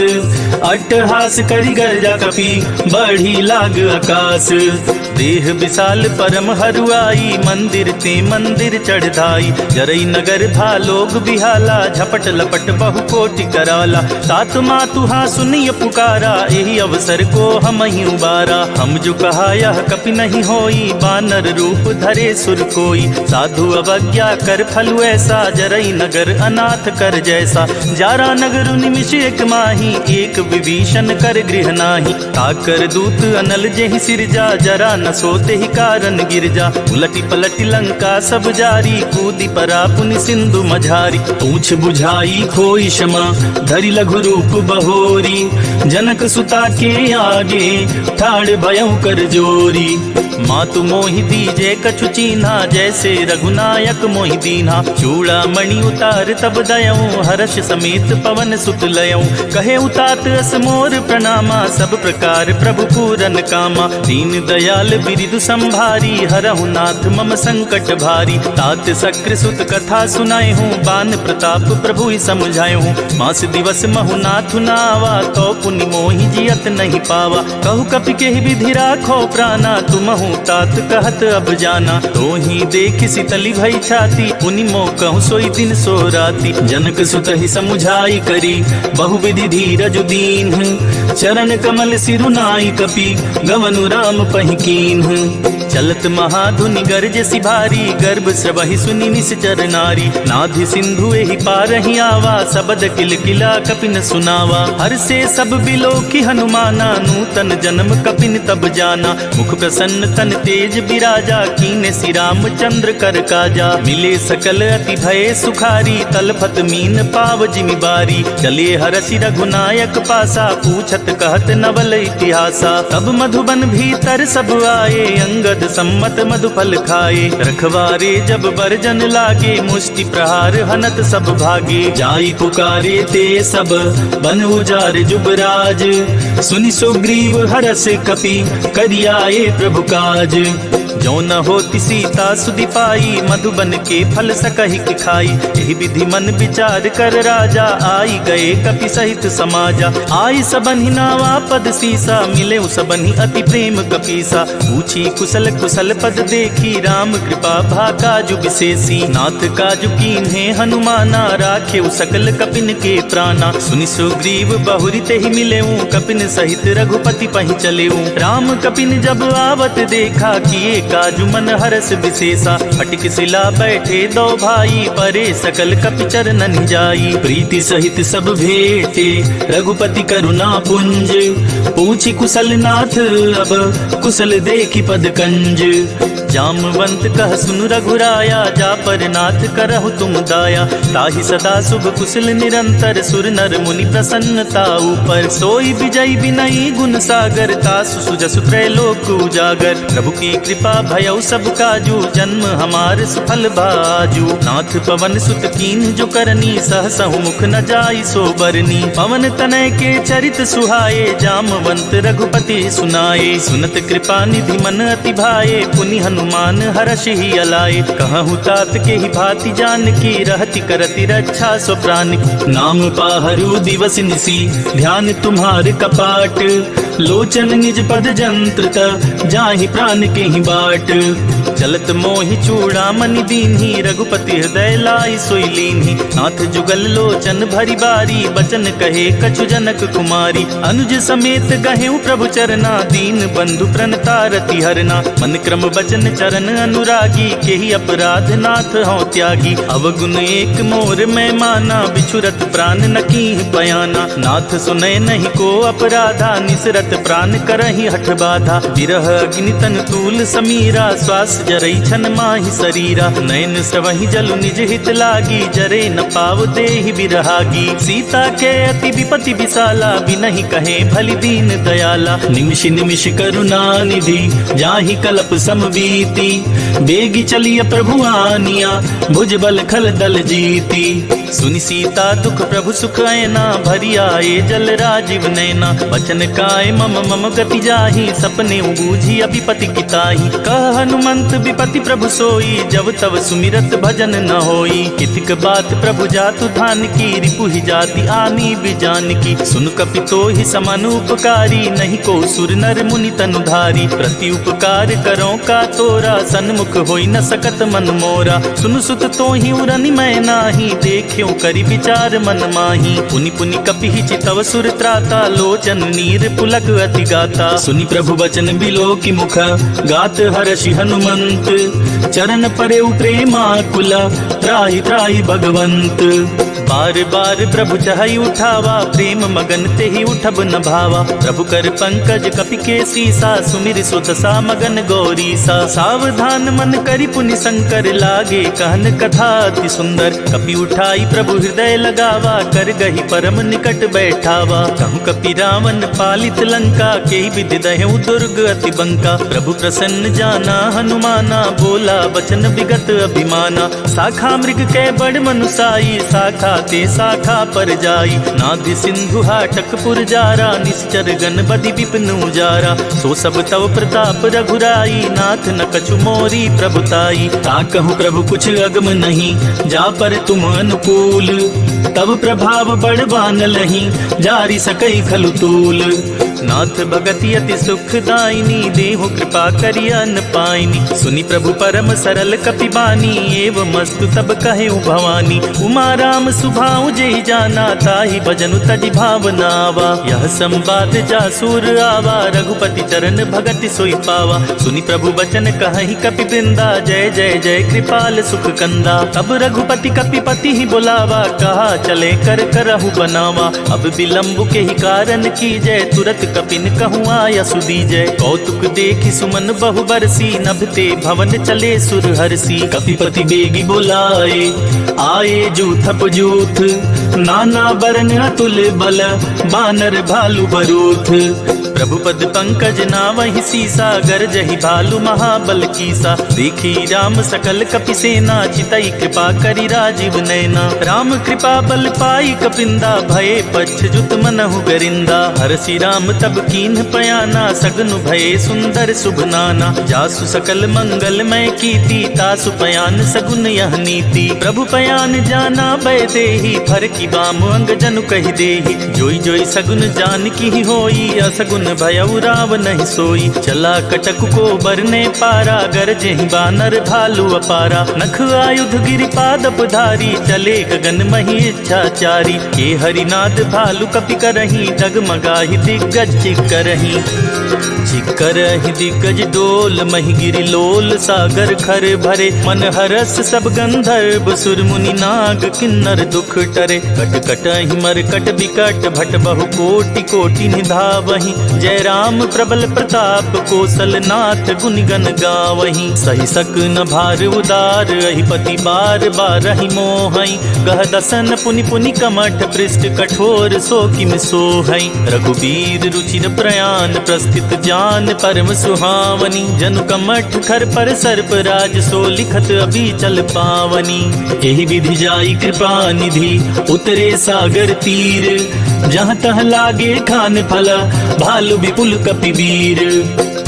अट्टहास करि गर्जा कपि, बढ़ी लाग अकास। देह विशाल परम हरुआई, मंदिर ते मंदिर चढ़ धाई। जरई नगर भा लोग बिहाला, झपट लपट बहु कोटि कराला। तात मातु हा सुनिय पुकारा, एहि अवसर को हमहिं उबारा। हम जो कहा यह कपि नहीं होई, बानर रूप धरे सुर कोई। साधु अवज्ञा कर फल ऐसा, जरई नगर अनाथ कर जैसा। जारा नगर निमिष एक माही, एक विभीषण कर गृह नाही। ताकर दूत अनल जेहि सिरजा, जरा न सो तेहि कारण गिरजा। उलटि पलटि लंका सब जारी, कूदि परा पुनि सिंधु मझारी। पूछ बुझाई खोई क्षमा, धरि लघु रूप बहोरी। जनक सुता के आगे, ठाढ़ भयउ कर जोरी। मातु मोहि दीजे कछु चीन्हा, जैसे रघुनायक मोहि दीन्हा। चूड़ामणि उतार तब दयउँ, हर्ष समेत पवन सुत लयउँ। कहे उतात अस मोर प्रणामा, सब प्रकार प्रभु पूरन कामा। दीन दयाल बिरिदु संभारी, हरहु नाथ मम संकट भारी। तात सक्र सुत कथा सुनाए हूँ, बान प्रताप प्रभु ही समुझाए हूँ। मास दिवस महु नाथु न आवा, तो पुनि मोहि जियत नहीं पावा। कहु कपि केहि विधि राखो प्राना, तुमहु तात कहत अब जाना। तोहि देखि शीतलि भई छाती, पुनि मो कहु सोई दिन सो राती। जनक सुतहि समुझाई करी, बहुविधि धीरजु दीन्ह। चरण कमल सिरु नाई कपि, गवनु राम पहि कीन्ह। चलत महाधुनि गरजसि भारी, गर्भ स्रवहि सुनि निसिचर नारी। नाधि सिंधु एहि पारहि आवा, सबद किलकिला कपि न सुनावा। हर्षे सब बिलोकि हनुमाना, नूतन जनम कपिन तब जाना। मुख प्रसन्न तन तेज बिराजा, कीन्हसि रामचंद्र कर काजा। मिले सकल अति भए सुखारी, तलफत मीन पाव जिमि बारी। चले हरषि रघुनायक पासा, पूछत कहत नवल इतिहासा। तब मधुबन भीतर सब आए, अंगद सम्मत मधुफल खाए। रखवारे जब बरजन लागे, मुष्टि प्रहार हनत सब भागे। जाई पुकारे ते सब बन उजार जुबराज, सुनि सुग्रीव हरष कपि करि आए प्रभु काज। जो न होति सीता सुधि पाई, मधुबन के फल सकहि के खाई। एहि विधि मन विचार कर राजा, आई गए कपि सहित समाजा। आई सबन्हि नावा पद सीसा, मिलेउ सबन्हि अति प्रेम कपीसा। पूछी कुशल कुशल पद देखी, राम कृपा भा काजु विशेषी। नाथ काजु कीन्हे हनुमाना, राखेउ सकल कपिन के प्राना। सुनि सुग्रीव बहुरि तेहि मिलेउ, कपिन सहित रघुपति पहि चलेउ। राम कपिन जब आवत देखा, किए राजु मन हरस विशेषा। फटिक सिला बैठे दो भाई, परे सकल कपि चरननि जाई। प्रीति सहित सब भेटे रघुपति करुणा पुंज। पूछि कुशल नाथ अब कुशल देखि पद कंज। जामवंत कह सुन रघुराया, जा पर नाथ करहु तुम दाया। ताहि सदा शुभ कुशल निरंतर, सुर नर मुनि प्रसन्नता ऊपर। सोई विजय विनयी गुण सागर, तासु सुजसु त्रैलोक उजागर। प्रभु की कृपा भयउ सब काजू, जन्म हमार सुफल भाजू। नाथ पवन सुत कीन्ह जो करनी, सहसहु मुख न जाई सो बरनी। पवन तनय के चरित सुहाए, जामवंत रघुपति सुनाए। सुनत कृपा निधि मन अति भाए, पुनि हनुमान हरषि ही अलाए। कहहु तात केहि भाँति जानकी, रहति करति रक्षा स्व प्रान की। नाम पाहरु दिवस निसि, ध्यान तुम्हार कपाट। लोचन निज पद जंत्र त, जाहि प्रान केहि बाट। चलत मोहि चूड़ामणि दीन्ही, रघुपति हृदय लाइ सोइ लीन्ही। नाथ जुगल लोचन भरि बारी, बचन कहे कछु जनक कुमारी। अनुज समेत गहेउ प्रभु चरना, दीन बंधु प्रणता रति हरना। मन क्रम बचन चरन अनुरागी, केहि अपराध नाथ हौं त्यागी। अवगुण एक मोर मैं माना, बिछुरत प्रान न कीन्ह पयाना। नाथ सुनय नहीं को अपराधा, निसरत प्रान करहिं हठ बाधा। बिरह अग्नि तन तूल समीरा, श्वास जरई छन माहि सरीरा। नयन स्रवहि जलु निज हित लागी, जरे न पाव देहि बिरहागी। सीता के अति विपति विसाला, बिनहि कहे भलि दीन दयाला। निमिष निमिष करुणा निधि, जाहि कलप सम बीती। बेगि चलिय प्रभु आनिया, भुज बल खल दल जीती। सुनि सीता दुख प्रभु सुख ऐना, भरि आए जल राजीव नैना। बचन काय मम मम गति जाहि, सपनेउ बूझि अबिपति किताहि। कह हनुमंत बिपति प्रभु सोई, जब तब सुमिरत भजन न होई। कितिक बात प्रभु जातु धानकी, रिपुहि जाति आनी बिजानकी। सुन कपि तोहि सम अनु उपकारी, नहीं को सुर नर मुनि तनु धारी। प्रति उपकार करौं का तोरा, सन्मुख होइ न सकत मन मोरा। सुन सुत तोहि उरनि मैं नाही, देखेउ करि विचार मन माही। पुनि पुनि कपिहि चितव सुर त्राता, लोचन नीर पुलक अति गाता। सुनि प्रभु बचन बिलोकि मुख, गात हरषि हनुमंत। चरन परेउ प्रेमाकुल, त्राहि त्राहि भगवंत। बार बार प्रभु चहई उठावा, प्रेम मगन तेहि उठब न भावा। प्रभु कर पंकज कपि के सीसा, सुमिरि सो दसा मगन गौरीसा। सावधान मन करि पुनि शंकर, लागे कहन कथा अति सुंदर। कपि उठाई प्रभु हृदय लगावा, कर गहि परम निकट बैठावा। कहूँ कपि रावण पालित लंका, केहि विधि दहेउ दुर्ग अति बंका। प्रभु प्रसन्न जाना हनुमाना, बोला बचन विगत अभिमाना। शाखा मृग कै बड़ मनुसाई, शाखा ते शाखा पर जाई। नाधि सिंधु हाटक पुर जारा, निश्चर गण बधि विपिन उजारा। सो सब तव प्रताप रघुराई, नाथ न कछु मोरी प्रभुताई। ताकहु प्रभु कुछ अगम नहीं, जा पर तुम अनुकूल। तब प्रभाव बड़वान लही, जारि सकई खलु तूल। नाथ भगति अति सुखदायिनी, देहु कृपा करि अन पाइनी। सुनि प्रभु परम सरल कपि बानी, एवमस्तु तब कहेउ भवानी। उमा राम सुभाउ जेहि जाना, ताहि भजनु तजि भावना आवा। यह संवाद जा सूर आवा, रघुपति चरण भगति सोइ पावा। सुनि प्रभु बचन कहहिं कपि वृंदा, जय जय जय कृपाल सुख कंदा। तब रघुपति कपि पतिहि बुलावा, कहा चले कर करहु बनावा। अब विलंब केहि कारण कीजै, तुरत कपिन कहूँ आयसु दीजै। कौतुक देखि सुमन बहु बरसी, नभ ते भवन चले सुर हरसी। कपिपति बेगि बोलाए, आए जूथप जूथ, नाना बरन अतुल बल, बानर भालु बरूथ। प्रभु पद पंकज नावहि सीसा, गरजहि भालु महाबल कीसा। देखि राम सकल कपि सेना, चितई कृपा करि राजीव नैना। राम कृपा बल पाई कपिंदा, भये पच्छ जुत मनहु गरिंदा। हरसि राम तब कीन्ह पयाना, सगनु भये सुंदर सुभ नाना। जासु सकल मंगलमय कीति, तासु पयान सगुन यह नीति। प्रभु पयान जाना वैदेही, फरकि बाम अंग जनु कहि देही। जोई जोई सगुन जानकी होई, असगुन भयउ रावनहिं सोई। चला कटकु को बरने पारा, गरजेहि बानर भालु अपारा। नख आयुध गिरि पादप धारी, चले गगन महि इच्छाचारी। के हरिनाद भालु कपि करही, डगमगाहि दिग्गज चिक्करही। चिक्करहि दिग्गज डोल, महि गिरि लोल सागर खर भरे। मन हरस सब गंधर्व सुर मुनि नाग किन्नर दुख टरे। कट कटहि मरकट बिकट भट बहु कोटि कोटि निधावहि। जय राम प्रबल प्रताप कोसल नाथ गुनि गन गावहि। सहि सक न भार उदार अहि पति बार बारहि मोहइ। गह दसन पुनि पुनि कमठ पृष्ठ कठोर सो किम सोहइ। रघुबीर रुचिर प्रयान प्रस्थित जान परम सुहावनि। जनु कमठ खर पर सर्प राज सो लिखत अबीचल पावनि। एहि विधि जाई कृपा निधि उतरे सागर तीर। जहाँ तहाँ लागे खान फल भालु विपुल कपि वीर।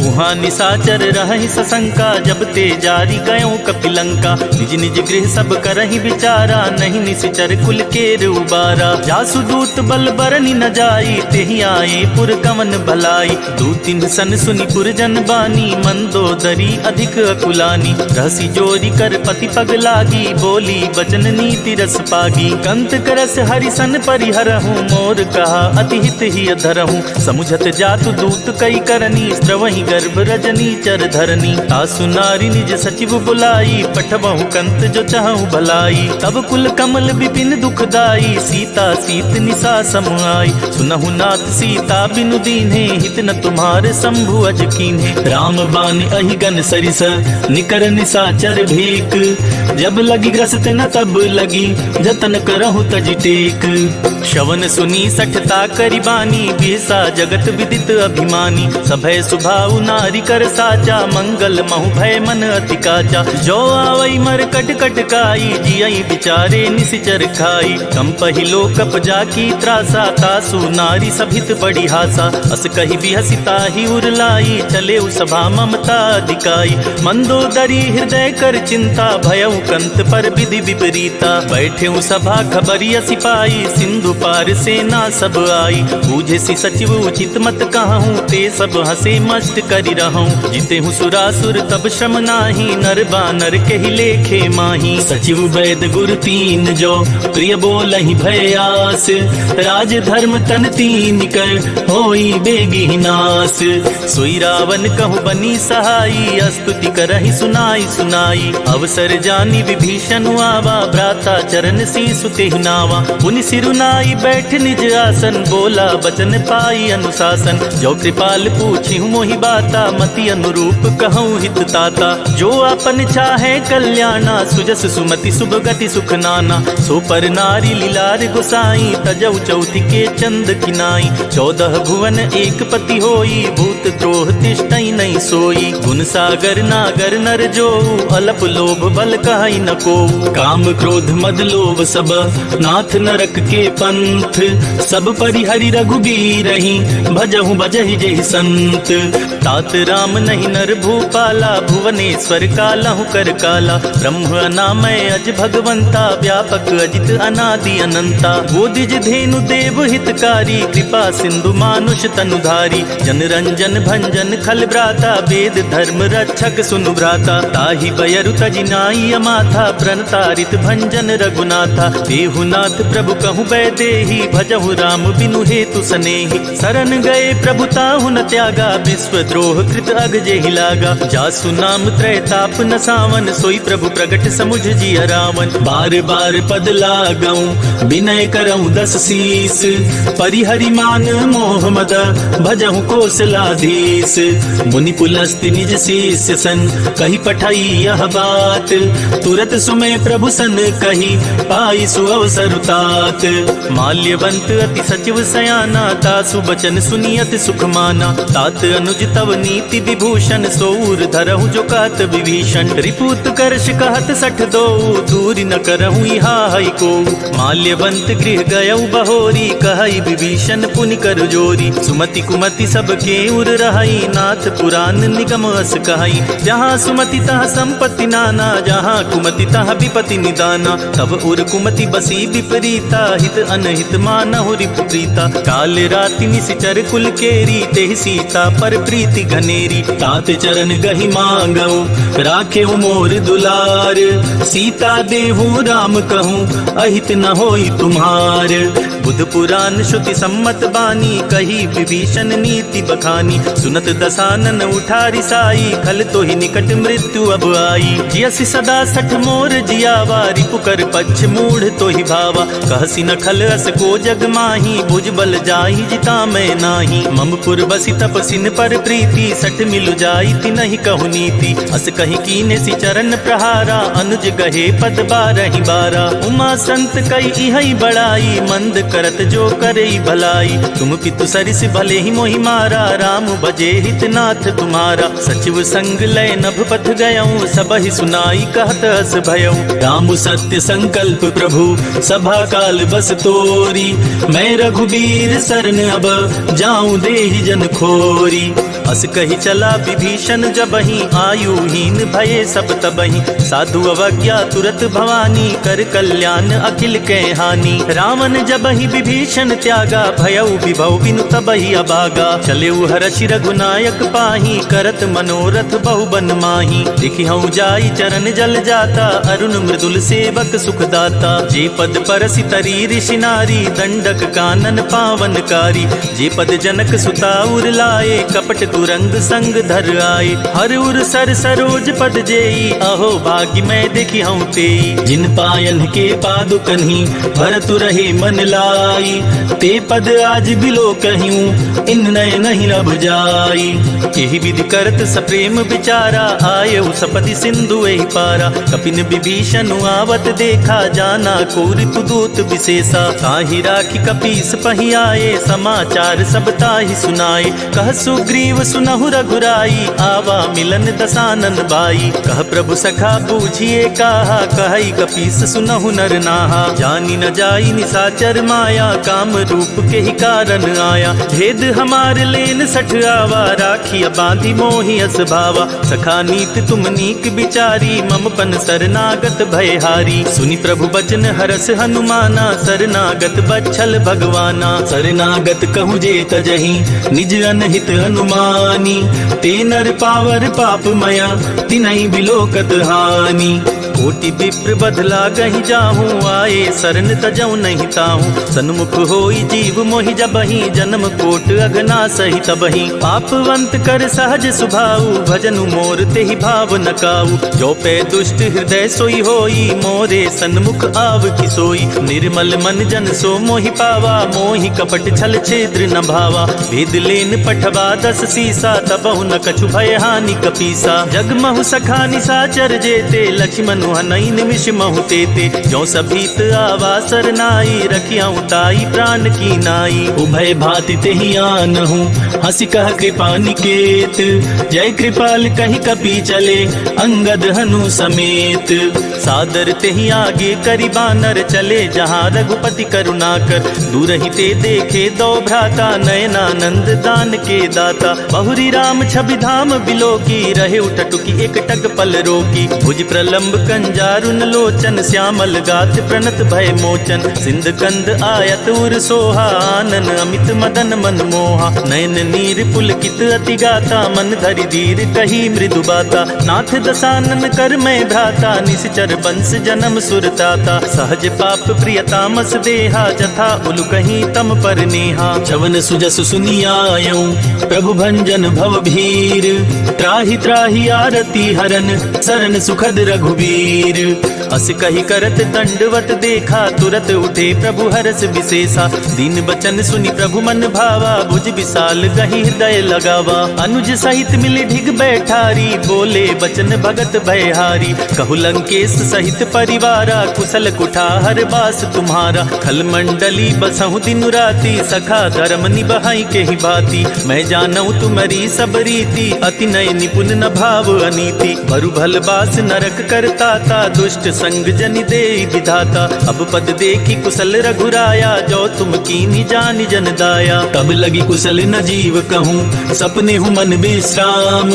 उहाँ निशाचर रहहि सशंका जब ते जारि गयो कपि लंका। निज निज गृह सब करहि बिचारा नहीं निशिचर कुल केर उबारा। जासु दूत बल बरनि न जाई तेहि आए पुर कवन भलाई। दू तिन्ह सन सुनि पुरजन बानी, मंदोदरी अधिक अकुलानी। रहसि जोरि कर पति पग लागी, बोली बचन नीति रस पागी। कंत करस हरि सन परिहरहु, मोर कहा अति हित हिय धरहु। समुझत जातु दूत कई करनी, स्रवहि गर्भ रजनी चर धरनी। तासु नारि निज सचिव बुलाई, पठबहु कंत जो चहहु भलाई। तब कुल कमल बिपिन दुखदाई, सीता सीत निसा सम आई। सुनहु नाथ सीता बिनु दीन्हे, हित न तुम्हार शंभु अज कीन्हे। राम बान अहि गन सरिस, निकर निसाचर भीक। जब लगि ग्रस्त न तब लगि, जतन करहु तजि टेक। श्रवण सुनी सठता करि बानी, बिहसा जगत विदित अभिमानी। सभय सुभाउ नारि कर साचा, मंगल महु भय मन अति काचा। जो आवइ मरकट कटकाई, जियइ बिचारे निसिचर खाई। कंपहि लोकप जाकी त्रासा, तासु नारि सभित बड़ी हासा। अस कहि बिहसि ताहि उर लाई, चलेउ सभा ममता अधिकाई। मंदोदरी हृदय कर चिंता, भयउ कंत पर विधि विपरीता। बैठेउ सभा खबरि असि पाई, सिंधु पार सेना सब आई। बूझेसि सचिव उचित मत कहउँ, ते सब हँसे मस्त करि रहउँ। जितेहु सुरासुर तब श्रम नाहीं, नर बानर केहि लेखे माहीं। सचिव बैद गुर तीन जो, प्रिय बोलहि भय आस। राज धर्म तन तीन कर, होई बेगिहि नास। सोई रावन कहु बनी सहाई, अस्तुति करहि सुनाई सुनाई। अवसर जानि विभीषन आवा, भ्राता चरण सीसु तेहि नावा। पुनि सिरु नाई बैठ निज आसन, बोला बचन पाई अनुशासन। जो कृपाल पूछिहु मोहि बाता, मति अनुरूप कहउँ हित ताता। जो आपन चाहे कल्याणा, सुजस सुमति सुभ गति सुख नाना। सो पर नारि लिलार गोसाई, तजउ चउथि के चंद किनाई। चौदह भुवन एक पति होई, भूत द्रोह तिष्ठइ नहीं सोई। गुण सागर नागर नर जो, अलप लोभ बल कहइ न को। काम क्रोध मद लोभ सब, नाथ नरक के पंथ। सब परिहरि रघुबीरहि, भजहु बजहि जेहि संत। तात राम नहीं नर भूपाला, भुवनेश्वर कालहु कर काला। ब्रह्म अनामय अज भगवंता, व्यापक अजित अनादि अनंता। वो द्विज धेनु देव हितकारी, कृपा सिंधु मानुष तनुधारी। जन रंजन भंजन खल भ्राता, वेद धर्म रक्षक सुनु भ्राता। ताहि बयरु तजि नाई अमाथा, प्रण तारित भंजन रघुनाथा। देहु नाथ प्रभु कहु बैदेही, भजहु राम बिनु हेतु सनेही। शरण गए प्रभु ताहु न त्यागा, विश्व द्रोह कृत अघ जेहि लागा। जासु नाम त्रय ताप न सावन, सोई प्रभु प्रगट समुझ जिय रावन। बार बार पद लागउँ, विनय करउँ दस शीस। परिहरि मान मोह मद, भजहु कोसलाधीस। मुनि पुलस्ति निज शिष्य सन, कहि पठई यह बात। तुरत सुमय प्रभु सन कहि, पाई सुअवसर तात। माल्यवंत अति सचिव सयाना, तासु बचन सुनि अति सुख माना। तात अनुज तव नीति विभूषण, सो उर धरहु जो कहत विभीषण। रिपु उत्कर्ष कहत सठ दोऊ, दूरि न करहु इहा हइ कोऊ। माल्यवंत गृह गयउ बहोरी, कहइ विभीषण पुनि कर जोरी। सुमति कुमति सब केउर रहइ, नाथ पुरान निगम अस कहइ। जहाँ सुमति तहाँ संपत्ति नाना, जहाँ कुमति तह विपति निदाना। तब उर कुमति बसी विपरीता, हित अनहित मानहु रिपु प्रीता। काल राति निसिचर कुल केरी, तेहि सीता पर प्रीति घनेरी। तात चरण गहि मांगउ, राखेउ मोर दुलार। सीता देहु राम कहूँ, अहित न होई तुम्हार। बुध पुराण श्रुति सम्मत बानी, कही विभीषण नीति बखानी। सुनत दसानन उठा रिसाई, खल तोहि निकट मृत्यु अब आई। जियसि सदा सठ मोर जियावा, रिपु कर पच्छ मूढ़ तोहि भावा। कहसि न खल अस को जग माही, भुज बल जाहि जिता मैं नाही। मम पुर बसि तप सिन पर प्रीति, सठ मिलु जाई तिनहि कहु नीति। अस कहि कीनेसि चरण प्रहारा, अनुज गहे पद बारहि बारा। उमा संत कई इहइ बड़ाई, मंद करत जो करई भलाई। तुम पितु सरिस भलेहि मोहि मारा, राम भजे हित नाथ तुम्हारा। सचिव संग लय नभ पथ गयउँ, सबहि सुनाई कहत अस भयउँ। राम सत्य संकल्प प्रभु, सभा काल बस तोरी। मैं रघुबीर सरन अब, जाउँ देहि जन खोरी। अस कहि चला विभीषण जबहिं, आयुहीन भये सब तबहिं। साधु अवज्ञा तुरत भवानी, कर कल्याण अखिल कै हानि। रावण जबहिं विभीषण त्यागा, भयउ विभव बिनु तबहिं अभागा। चलेउ हरषि रघुनायक पाही, करत मनोरथ बहु बन माही। देखिहउँ जाइ चरण जल जाता, अरुण मृदुल सेवक सुख दाता। जे पद परसि तरी ऋषि नारी, दंडक कानन पावन कारी। जे पद जनक सुता उर लाए, कपट कुरंग संग धर आए। हर उर सर सरोज पद जेई, अहो भाग्य मैं देखिहउँ तेई। जिन पायन के पादुकन्हि, भरतु रहे मन लाई। ते पद आज बिलोकहिउँ, इन नयनहिं अब जाई। एहि विधि करत सप्रेम विचारा, आयउ सपदि सिंधु एहि पारा। कपिन विभीषनु आवत देखा, जाना को रिपुदूत विशेषा। ताहि राखि कपीस पहि आए, समाचार सब ताहि सुनाए। कह सुग्रीव सुनहु रघुराई, आवा मिलन दसानन बाई। कह प्रभु सखा बूझिए काहा, कहइ कपीस सुनहु नर नाहा। जानि न जाई निसाचर माया, काम रूप केहि कारन आया। भेद हमार लेन सठ आवा, राखिया बाँधि मोहि अस भावा। सखा नीत तुम नीक बिचारी, मम पन सरनागत भय हारी। सुनि प्रभु बचन हरष हनुमाना, सरनागत बच्छल भगवाना। सरनागत कहु जे तजहिं, निज अनहित अनुमानी। ते नर पावर पाप मया, तिनहि बिलोकत हानि। कोटि विप्र बध लागहि जाहूँ, आए सरन तजउँ नहीं ताहूँ। सन्मुख होई जीव मोहि जबहिं, जनम कोट अघनासहि तबहिं। पापवंत कर सहज सुभाऊ, भजनु मोर तेहि भाव न काऊ। जो पे दुष्ट हृदय सोई होई, मोरे सन्मुख आव कि सोई। निर्मल मन जन सो मोहि पावा, मोहि कपट छल छिद्र न भावा। भेद लेन पठवा दस सीसा, तबहु न कछु भय हानि कपीसा। जग महु सखा निसाचर जेते, लछिमनु हनइ निमिष महु तेते। जो सभी आवा सरनाई, रखियाउँ ताई प्रान की नाई। उभय भाँति तेहि आनहु, हँसि कह कृपा निकेत। जय कृपाल कहि कपि चले, अंगद हनु समेत। सादर तेहि आगे करि बानर, चले जहाँ रघुपति करुणाकर। दूरहिं ते देखे दो भ्राता, नयनानंद दान के दाता। बहुरी राम छवि धाम बिलोकी, रहे उठटुकी एकटक पल रोकी। भुज प्रलंब कंजारुन लोचन, श्यामल गात्र प्रणत भय मोचन। सिंध कंद आयत उर सोहा, आनन अमित मदन मन मोहा। नयन नीर पुलकित अति गाता, मन धरि धीर कही मृदु बाता। नाथ दसानन कर मैं भ्राता, निसिचर बंस जनम सुर त्राता। सहज पाप प्रिय तामस देहा, जथा उलु कहीं तम पर नेहा। जवन सुजस सुनि आयउँ प्रभु भंजन भव भीर। त्राहि त्राहि आरती हरन सरन सुखद रघुबीर। अस कहि करत दंडवत देखा, तुरत उठे प्रभु हरष विशेषा। दीन बचन सुनि प्रभु मन भावा, भुज विशाल गहि हृदय लगावा। अनुज सहित मिलि ढिग बैठारी, बोले बचन भगत भयहारी। कहु लंकेश सहित परिवारा, कुसल कुठार बास तुम्हारा। खल मंडली बसहु दिन राति, सखा धर्म निबहइ केहि भाँति। मैं जानउँ तुमरी सब रीति, अति नय निपुन न भाव अनीति। बरु भल बास नरक करता ता दुष्ट संग जनि देई विधाता। अब पद देखि कुसल रघुराया, जो तुम कीन्ही जानि जन दाया। तब लगी कुसल न जीव कहूँ, सपनेहु मन विश्राम।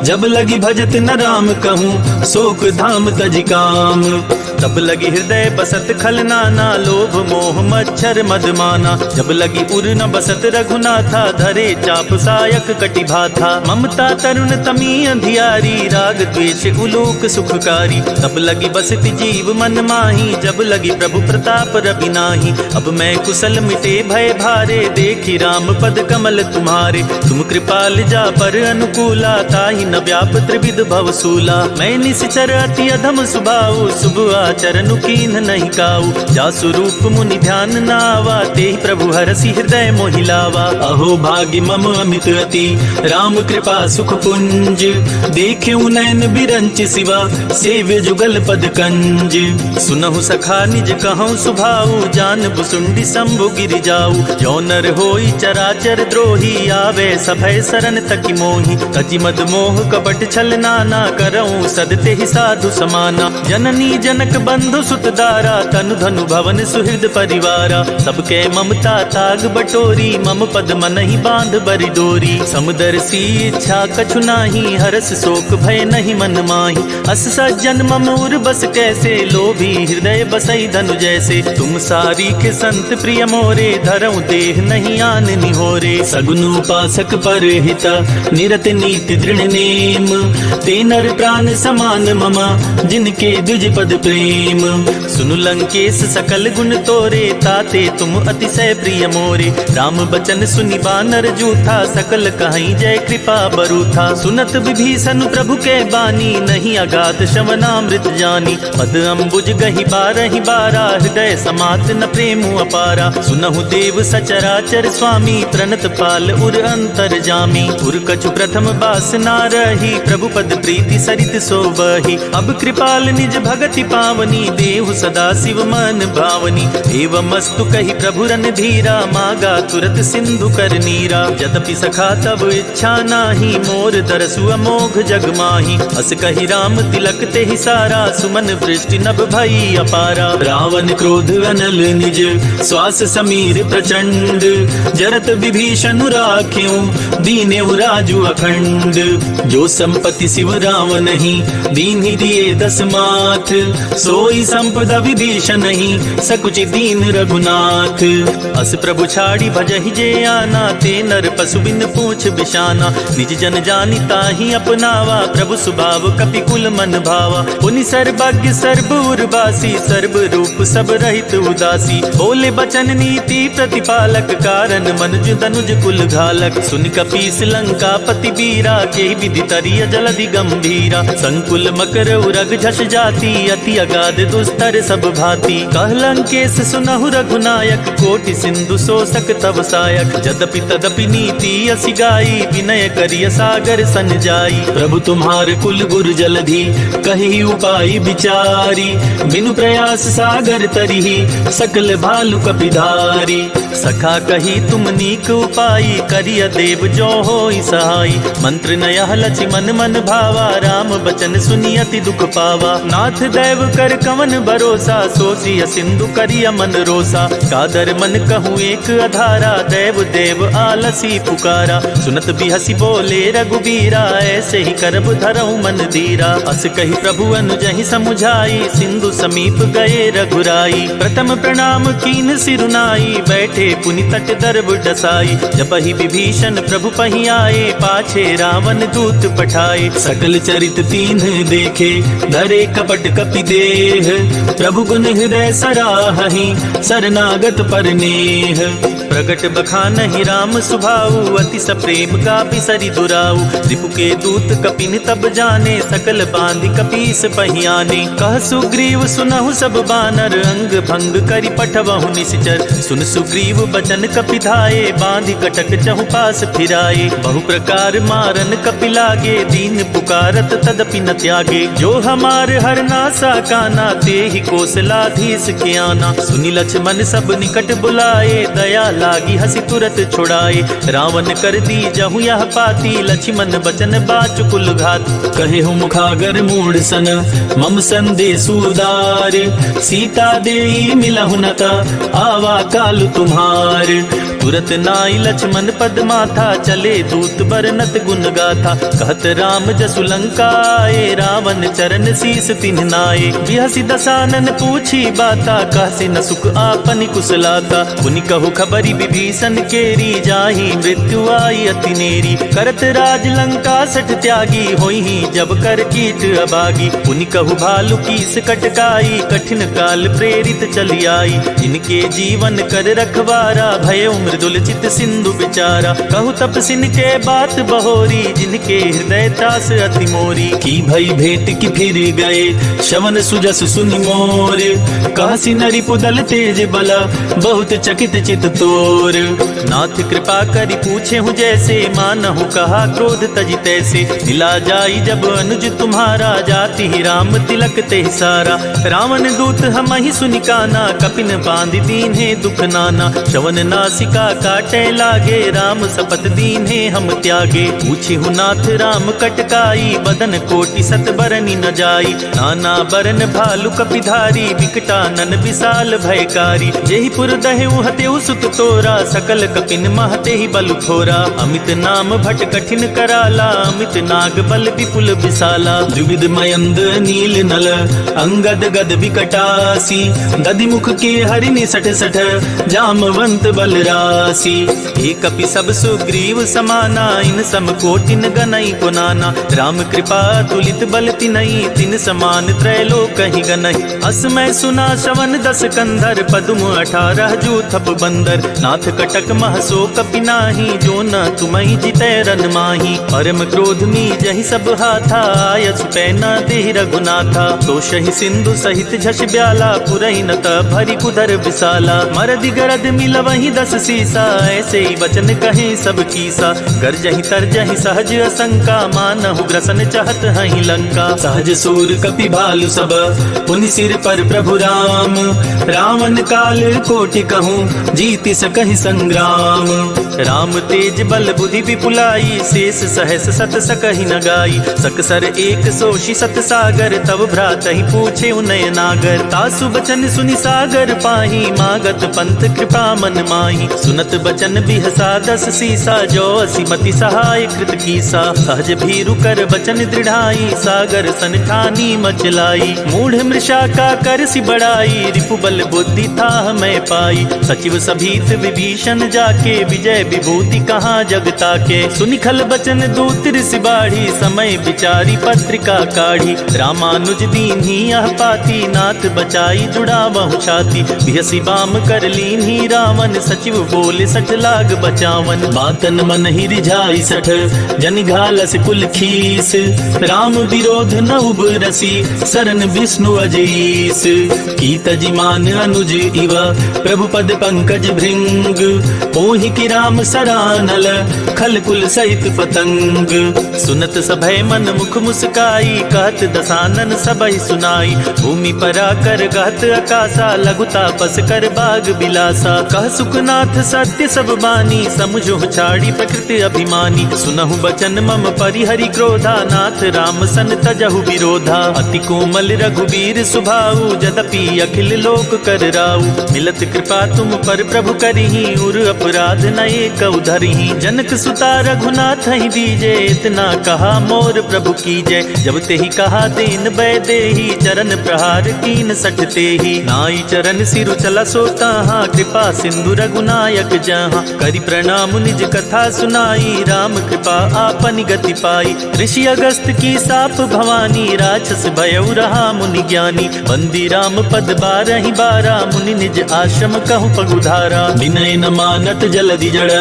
जब लगी भजत न राम कहूँ, सोक धाम तजि काम। तब लगी हृदय बसत खल नाना, लोभ मोह मच्छर मद माना। जब लगी उर न बसत रघुनाथा, धरे चाप सायक कटि भाथा। ममता तरुण तमी अंधियारी, राग द्वेष उलोक सुखकारी। तब लगी बसति जीव मन माही, जब लगी प्रभु प्रताप रवि नाही। अब मैं कुसल मिटे भय भारे, देखि राम पद कमल तुम्हारे। तुम कृपाल जा पर अनुकूला, ताहि न व्याप त्रिविध भव सूला। मैं निशिचर अति अधम सुभाऊ, शुभ आचरण कीन्ह नहीं काऊ। जासु रूप मुनि ध्यान न आवा, तेहि प्रभु हरषि हृदय मोहि लावा। अहो भाग्य मम अमित अति, राम कृपा सुख पुंज। देखेउ नैन बिरंचि सिवा, सेव्य जुगल पद कंज। सुनहु सखा निज कहउँ सुभाऊ, जान भुसुंडी शंभु गिरि जाऊ। जो नर होई चराचर द्रोही, आवे सभय सरन तकि मोही। तजि मद मोह कपट छल नाना, करउँ सद तेहि साधु समाना। जननी जनक बंधु सुत दारा, तनु धनु भवन सुहृद परिवारा। सबके ममता ताग बटोरी, मम पद मनहि बांध बरि डोरी। समदर्शी इच्छा कछु नाही, हरष शोक भय नहीं मन माही। अस सज्जन मम उर बस कैसे, लोभी हृदय बसई धनु जैसे। तुम सारी के संत प्रिय मोरे, धरउँ देह नहीं आन निहोरे। सगुन उपासक परहिता, निरत नीति दृढ़ नेम। ते नर प्राण समान मम, जिनके द्विज पद प्रेम। सुनु लंकेश सकल गुण तोरे, ताते तुम अतिशय प्रिय मोरे। राम बचन सुनि बानर जूथा, सकल कहई जय कृपा बरूथा। सुनत विभीषन प्रभु के बानी, नहीं अगाध श्रवणामृत जानी। पद अम्बुज गहि बारहि बारा, हृदय समात न प्रेम अपारा। सुनहु देव सचराचर स्वामी, प्रणत पाल उर अंतरजामी। उर कछु प्रथम बास ना रही, प्रभु पद प्रीति सरित सो बही। अब कृपाल निज भगति पावनी, देहु सदा शिव मन भावनी। एवमस्तु कहि प्रभु रणधीरा, मागा तुरत सिंधु कर नीरा। यद्यपि सखा तब इच्छा नाही, मोर दरसु अमोघ जग माही। अस कहि राम तिलक तेहि सारा, सुमन वृष्टि नभ भई अपारा। रावण क्रोध अनल निज, श्वास समीर प्रचंड। जरत विभीषण राखेउ, दीनेउ राजु अखंड। जो संपत्ति शिव रावनहिं, दीन्हि दिए दस माथ। सोई संपदा विभीषनहिं, सकुचि दीन रघुनाथ। अस प्रभु छाड़ि भजहि जे आना, ते नर पसु बिन पूछ बिसाना। निज जन जानि ताहि अपनावा, प्रभु सुभाव कपि कुल मन भावा। पुनि सर्वज्ञ सर्व उर्वासी, सर्व रूप सब रहित उदासी। बोले बचन नीति प्रतिपालक, कारण मनुज तनुज कुल घालक। सुनि कपीस लंकापति वीरा, केहि विधि तरिय जलधि गंभीरा। संकुल मकर उरग झस जाति, अति अगाध दुस्तर सब भाँति। कह लंकेश सुनहु रघुनायक, कोटि सिंधु शोषक तव सायक। जदपि तदपि नीति असि गाई, विनय करिय सागर सन जाई। प्रभु तुम्हार कुल गुर जलधि, कहि उपाय विचारी। बिनु प्रयास सागर तरिहि, सकल भालु कपिधारी। सखा कही तुम नीक उपाई, करिय देव जो होई सहाई। मंत्र नयह लछि मन मन भावा, राम बचन सुनि अति दुख पावा। नाथ दैव कर कवन भरोसा, सोचिय सिंधु करिय मन रोसा। कादर मन कहूँ एक अधारा, दैव देव आलसी पुकारा। सुनत बिहसि बोले रघुबीरा, ऐसे ही करब धरहु मन धीरा। अस कहि प्रभु अनुजहि समुझाई, सिंधु समीप गए रघुराई। प्रथम प्रणाम कीन्ह सिरुनाई, बैठे पुनि तट दरब डसाई। जबहि विभीषण प्रभु पहि आए, पाछे रावण दूत पठाए। सकल चरित कीन्ह देखे, धरे कपट कपि देह। प्रभु गुन हृदय सराहहि, शरणागत पर नेह। प्रगट बखानहि राम सुभाऊ, अति सप्रेम गाबि सरि दुराऊ। रिपु के दूत कपिन तब जाने, सकल बाँधि कपीस पहि आने। कह सुग्रीव सुनहु सब बानर, अंग भंग करि पठवहु निसिचर। सुन सुग्रीव बचन कपि धाए, बाँधि कटक चहुपास फिराए। बहु प्रकार मारन कपि लागे, दीन पुकारत तदपि न त्यागे। जो हमार हरना साकाना, तेहि कोसलाधीस के आना। सुनि लछमन सब निकट बुलाए, दया लागि हँसि तुरत छुड़ाए। रावण कर दीजहु यह पाती, लछमन बचन बाचु कुल घात। कहेहु मुखागर मूढ़ सन, मम संदेश उदार, सीता देई मिलहु न ता, आवा काल तुम्हार। तुरत नाई लक्ष्मण पद माथा, चले दूत बरनत गुण गाथा। कहत राम जसु लंका आए, रावण चरण शीस तिन्ह नाए। बिहसि दसानन पूछी बाता, कहसि न सुख आपनि कुशलाता। पुनि कहु खबरि विभीषण केरी, जाहि मृत्यु आई अति नेरी। करत राज लंका सठ त्यागी, होइहीं जब कर कीट अभागी। पुनि कहु भालु कीस कटकाई, कठिन काल प्रेरित चलि आई। जिनके जीवन कर रखवारा, भयउ मृदुल चित सिंधु बिचारा। कहु तपसिन के बात बहोरी, जिनके हृदय त्रास अति मोरी। की भई भेंट कि फिरि गए, श्रवण सुजस सुनि मोर। कहसि न रिपु दल तेज बल, बहुत चकित चित तोर। नाथ कृपा करि पूछेहु जैसे, मानहु कहा क्रोध तजि तैसे। मिला जाई जब अनुज तुम्हारा, जातिहि राम तिलक तेहि सारा। रावण दूत हमहि सुनि काना, कपिन बाँधि दीन्हे दुख नाना। श्रवण नासिका काटे लागे, राम सपथ दीन्हे हम त्यागे। पूछिहु नाथ राम कटकाई, बदन कोटि सत बरनि न जाई। नाना बरन भालु कपिधारी, विकटानन विशाल भयकारी। जेहि पुर दहेउ हतेउ सुत तोरा, सकल कपिन मह तेहि बल थोरा। अमित नाम भट कठिन कराला, अमित नाग बल विपुल विशाला। द्विविध मयंद नील नल, अंगद गद विकटासी। दधि मुख के हरि निसठ सठ, जामवंत बल रासी। हे कपि सब सुग्रीव समाना, इन सम कोटिन गनई को नाना। राम कृपा तुलित बल तिनई, तिन समान त्रैलोकहि गनई। असमय सुना श्रवण दस कंधर, पदुम अठारह जूथप बंदर। नाथ कटक मह सो कपि नाही, जो न तुमहि जितै रन माही। परम क्रोध मीजहि सब हाथा, आयसु पै न देहि रघुनाथा। तोषहि सिंधु सहित झसि ब्याला, पुरहिन त भरि कुधर विसाला। मरदि गरद मिलवहीं दस सीसा, ऐसेइ वचन कहे सब कीसा। गरजहीं तरजहीं सहज असंका, मानहु ग्रसन चहत हहीं लंका। सहज सूर कपि भालु सब, पुनि सिर पर प्रभु राम। रावण काल कोटि कहूँ, जीति सकहि संग्राम। राम तेज बल बुद्धि विपुलाई, शेष सहस सत सकहि न गाई। सकसर एक सोषि सत सागर, तब भ्रातहि पूछेउ नय नागर। तासु बचन सुनि सागर पाही, मागत पंथ कृपा मन माही। सुनत बचन बिहसा दस सीसा, जो असि मति सहाय कृत कीसा। सहज भीरु कर बचन दृढ़ाई, सागर सन ठानी मचलाई। मूढ़ मृषा का करसि बड़ाई, रिपु बल बुद्धि थाह मै पाई। सचिव सभीत विभीषण जाके, विजय विभूति कहाँ जग ताके। सुनि खल बचन दूत ऋषि बाढ़ी, समय विचारी पत्रिका काढ़ी। रामानुज दीन्ही यह पाती, नाथ बचाई जुड़ावहु छाती। बिहसि बाम कर लीन्ही रावण, सचिव बोले सठ लाग बचावन। बातन मनहि रिझाई सठ, जनि घालस कुल खीस। राम विरोध न उबरसि, सरन विष्णु अजीस। की तजि मान अनुज इव, प्रभु पद पंकज भृंग। पोहि कि राम सरानल, खल कुल सहित पतंग। सुनत सभय मन मुख मुस्काई, कहत दसानन सबहि सुनाई। भूमि परा कर गहत अकासा, लघु तापस कर बाग बिलासा। कह सुखनाथ सत्य सब बानी, समुझहु छाड़ी प्रकृति अभिमानी। सुनहु बचन मम परिहरि क्रोधा, नाथ राम सन तजहु विरोधा। अति कोमल रघुबीर सुभाऊ, जदपि अखिल लोक कर राऊ। मिलत कृपा तुम पर प्रभु करिहीं, उर अपराध न एकउ धरिहीं। जनक सुता रघुनाथहि दीजे, इतना कहा मोर प्रभु कीजे। जब तेहि कहा दीन बैदेही, चरण प्रहार कीन सठ तेही। नाई चरण सिरु चला सो ताहा, कृपा सिंधु रघुनायक जहाँ। करि प्रणाम निज कथा सुनाई, राम कृपा आपनि गति पाई। ऋषि अगस्त की साप भवानी, राक्षस भयउ रहा मुनि ज्ञानी। बंदी राम पद बारहि बारा, मुनि निज आश्रम कहु पगुधारा। विनय न मानत जलदि जड़,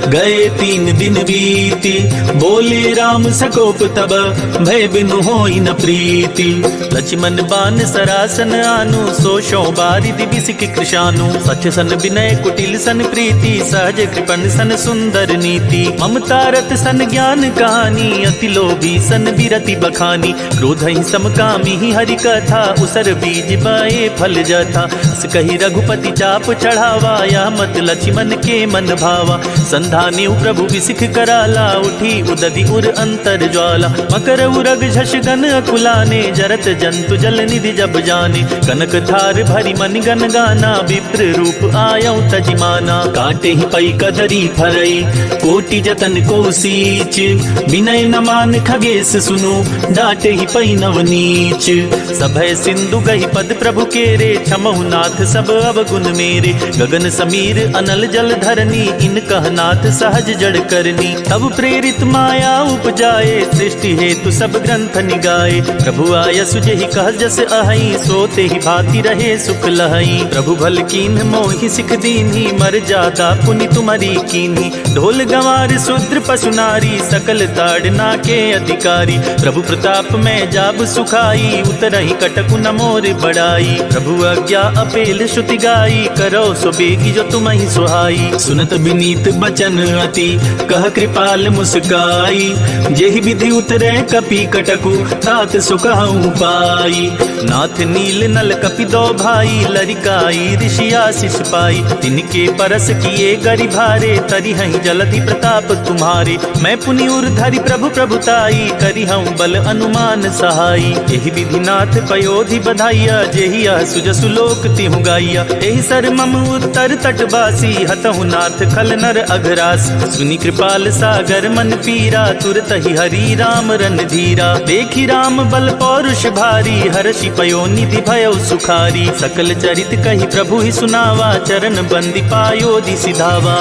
गए तीन दिन बीति। बोले राम सकोप तब, भय बिनु होई न प्रीति। लक्ष्मण बान सरासन आनु, सो सौ बारि दिबिस कि कृशानु। सच सन विनय कुटिल सन प्रीति, सहज कृपण सन सुंदर नीति। ममता रत सन ज्ञान कहानी, अति लोभी सन विरति बखानी। क्रोधहि सम कामिहि हरि कथा, उसर बीज बए फल जथा। अस कहि रघुपति चाप चढ़ावा, यह मत लक्ष्मण के मन भावा। संधानेउ प्रभु विष कराला उठी उदधि उर अंतर ज्वाला। मकर उरग झष गन अकुलाने, जरत जंतु जल निधि जब जाने। कनक थार भरि मनि गन गाना, विप्र रूप आयउ तजि माना। काटेहि पइ कदरी फरइ, कोटि जतन को सीच। बिनय न मान खगेस सुनु, डाटेहि पइ नव नीच। सभय सिंधु गहि पद प्रभु केरे, छमहु नाथ सब अवगुन मेरे। गगन समीर अनल जल धरनी, इनकह नाथ सहज जड़ करनी। तब प्रेरित माया उपजाए, सृष्टि हेतु सब ग्रंथ निगाए। प्रभु आयसु जेहि कह जस अहइ, सो तेहि भांति रहे सुख लहइ। प्रभु भल कीन्ह मोहि सिख दीन्ही, मर जादा पुनि तुम्हरी कीन्ही। ढोल गंवार शूद्र पशु नारी, सकल ताड़ना के अधिकारी। प्रभु प्रताप में जाब सुखाई, उतरहि कटकु न मोर बड़ाई। प्रभु आज्ञा अपेल श्रुति गाई, करौ सो बेगी जो तुम्हहि सुहाई। सुनत बिनीत बचन अति, कह कृपाल मुस्काई। जेहि विधि उतरे कपि कटकु, तात सो कहउँ पाई। नाथ नील नल कपि दो भाई, लरिकाई ऋषि आशीष पाई। तिनके परस किए गरि भारे, तरिहइँ जलधि प्रताप तुम्हारे। मैं पुनि उर धरि प्रभु प्रभुताई, करिहउँ बल अनुमान सहाई। एहि विधि नाथ पयोधि बधाइया, जेहि अहसु जसु लोक तिहुँ गाइया। एहि सर मम उत्तर तटवासी, हतहु नाथ खल नर अघरास। सुनि कृपाल सागर मन पीरा, तुरतहि हरि राम रणधीरा। देखि राम बल पौरुष भारी, हरषि पयो निधि भयउ सुखारी। सकल चरित कहि प्रभु ही सुनावा, चरण बंदि पायोधि सिधावा।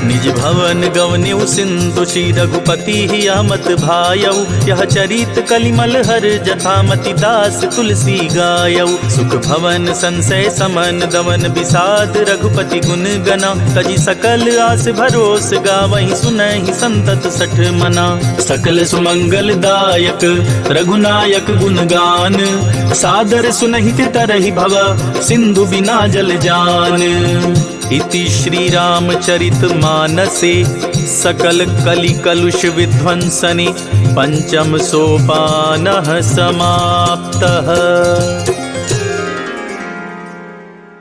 निज भवन गवनेउ सिंधु श्री रघुपति ही अहमत भायउ। यह चरित कलिमल हर जथामति दास तुलसी गायउ। सुख भवन संसय समन दवन बिसाद रघुपति गुन गना। तजि सकल आस भरोस गावहिं सुनहिं संतत सठ मना। सकल सुमंगल दायक रघुनायक गुन गान। सादर सुनहिं तरहि भव सिंधु बिना जल जान। इति श्री रामचरित मानसे सकल कलि कलुष विध्वंसने पंचम सोपानः समाप्तः।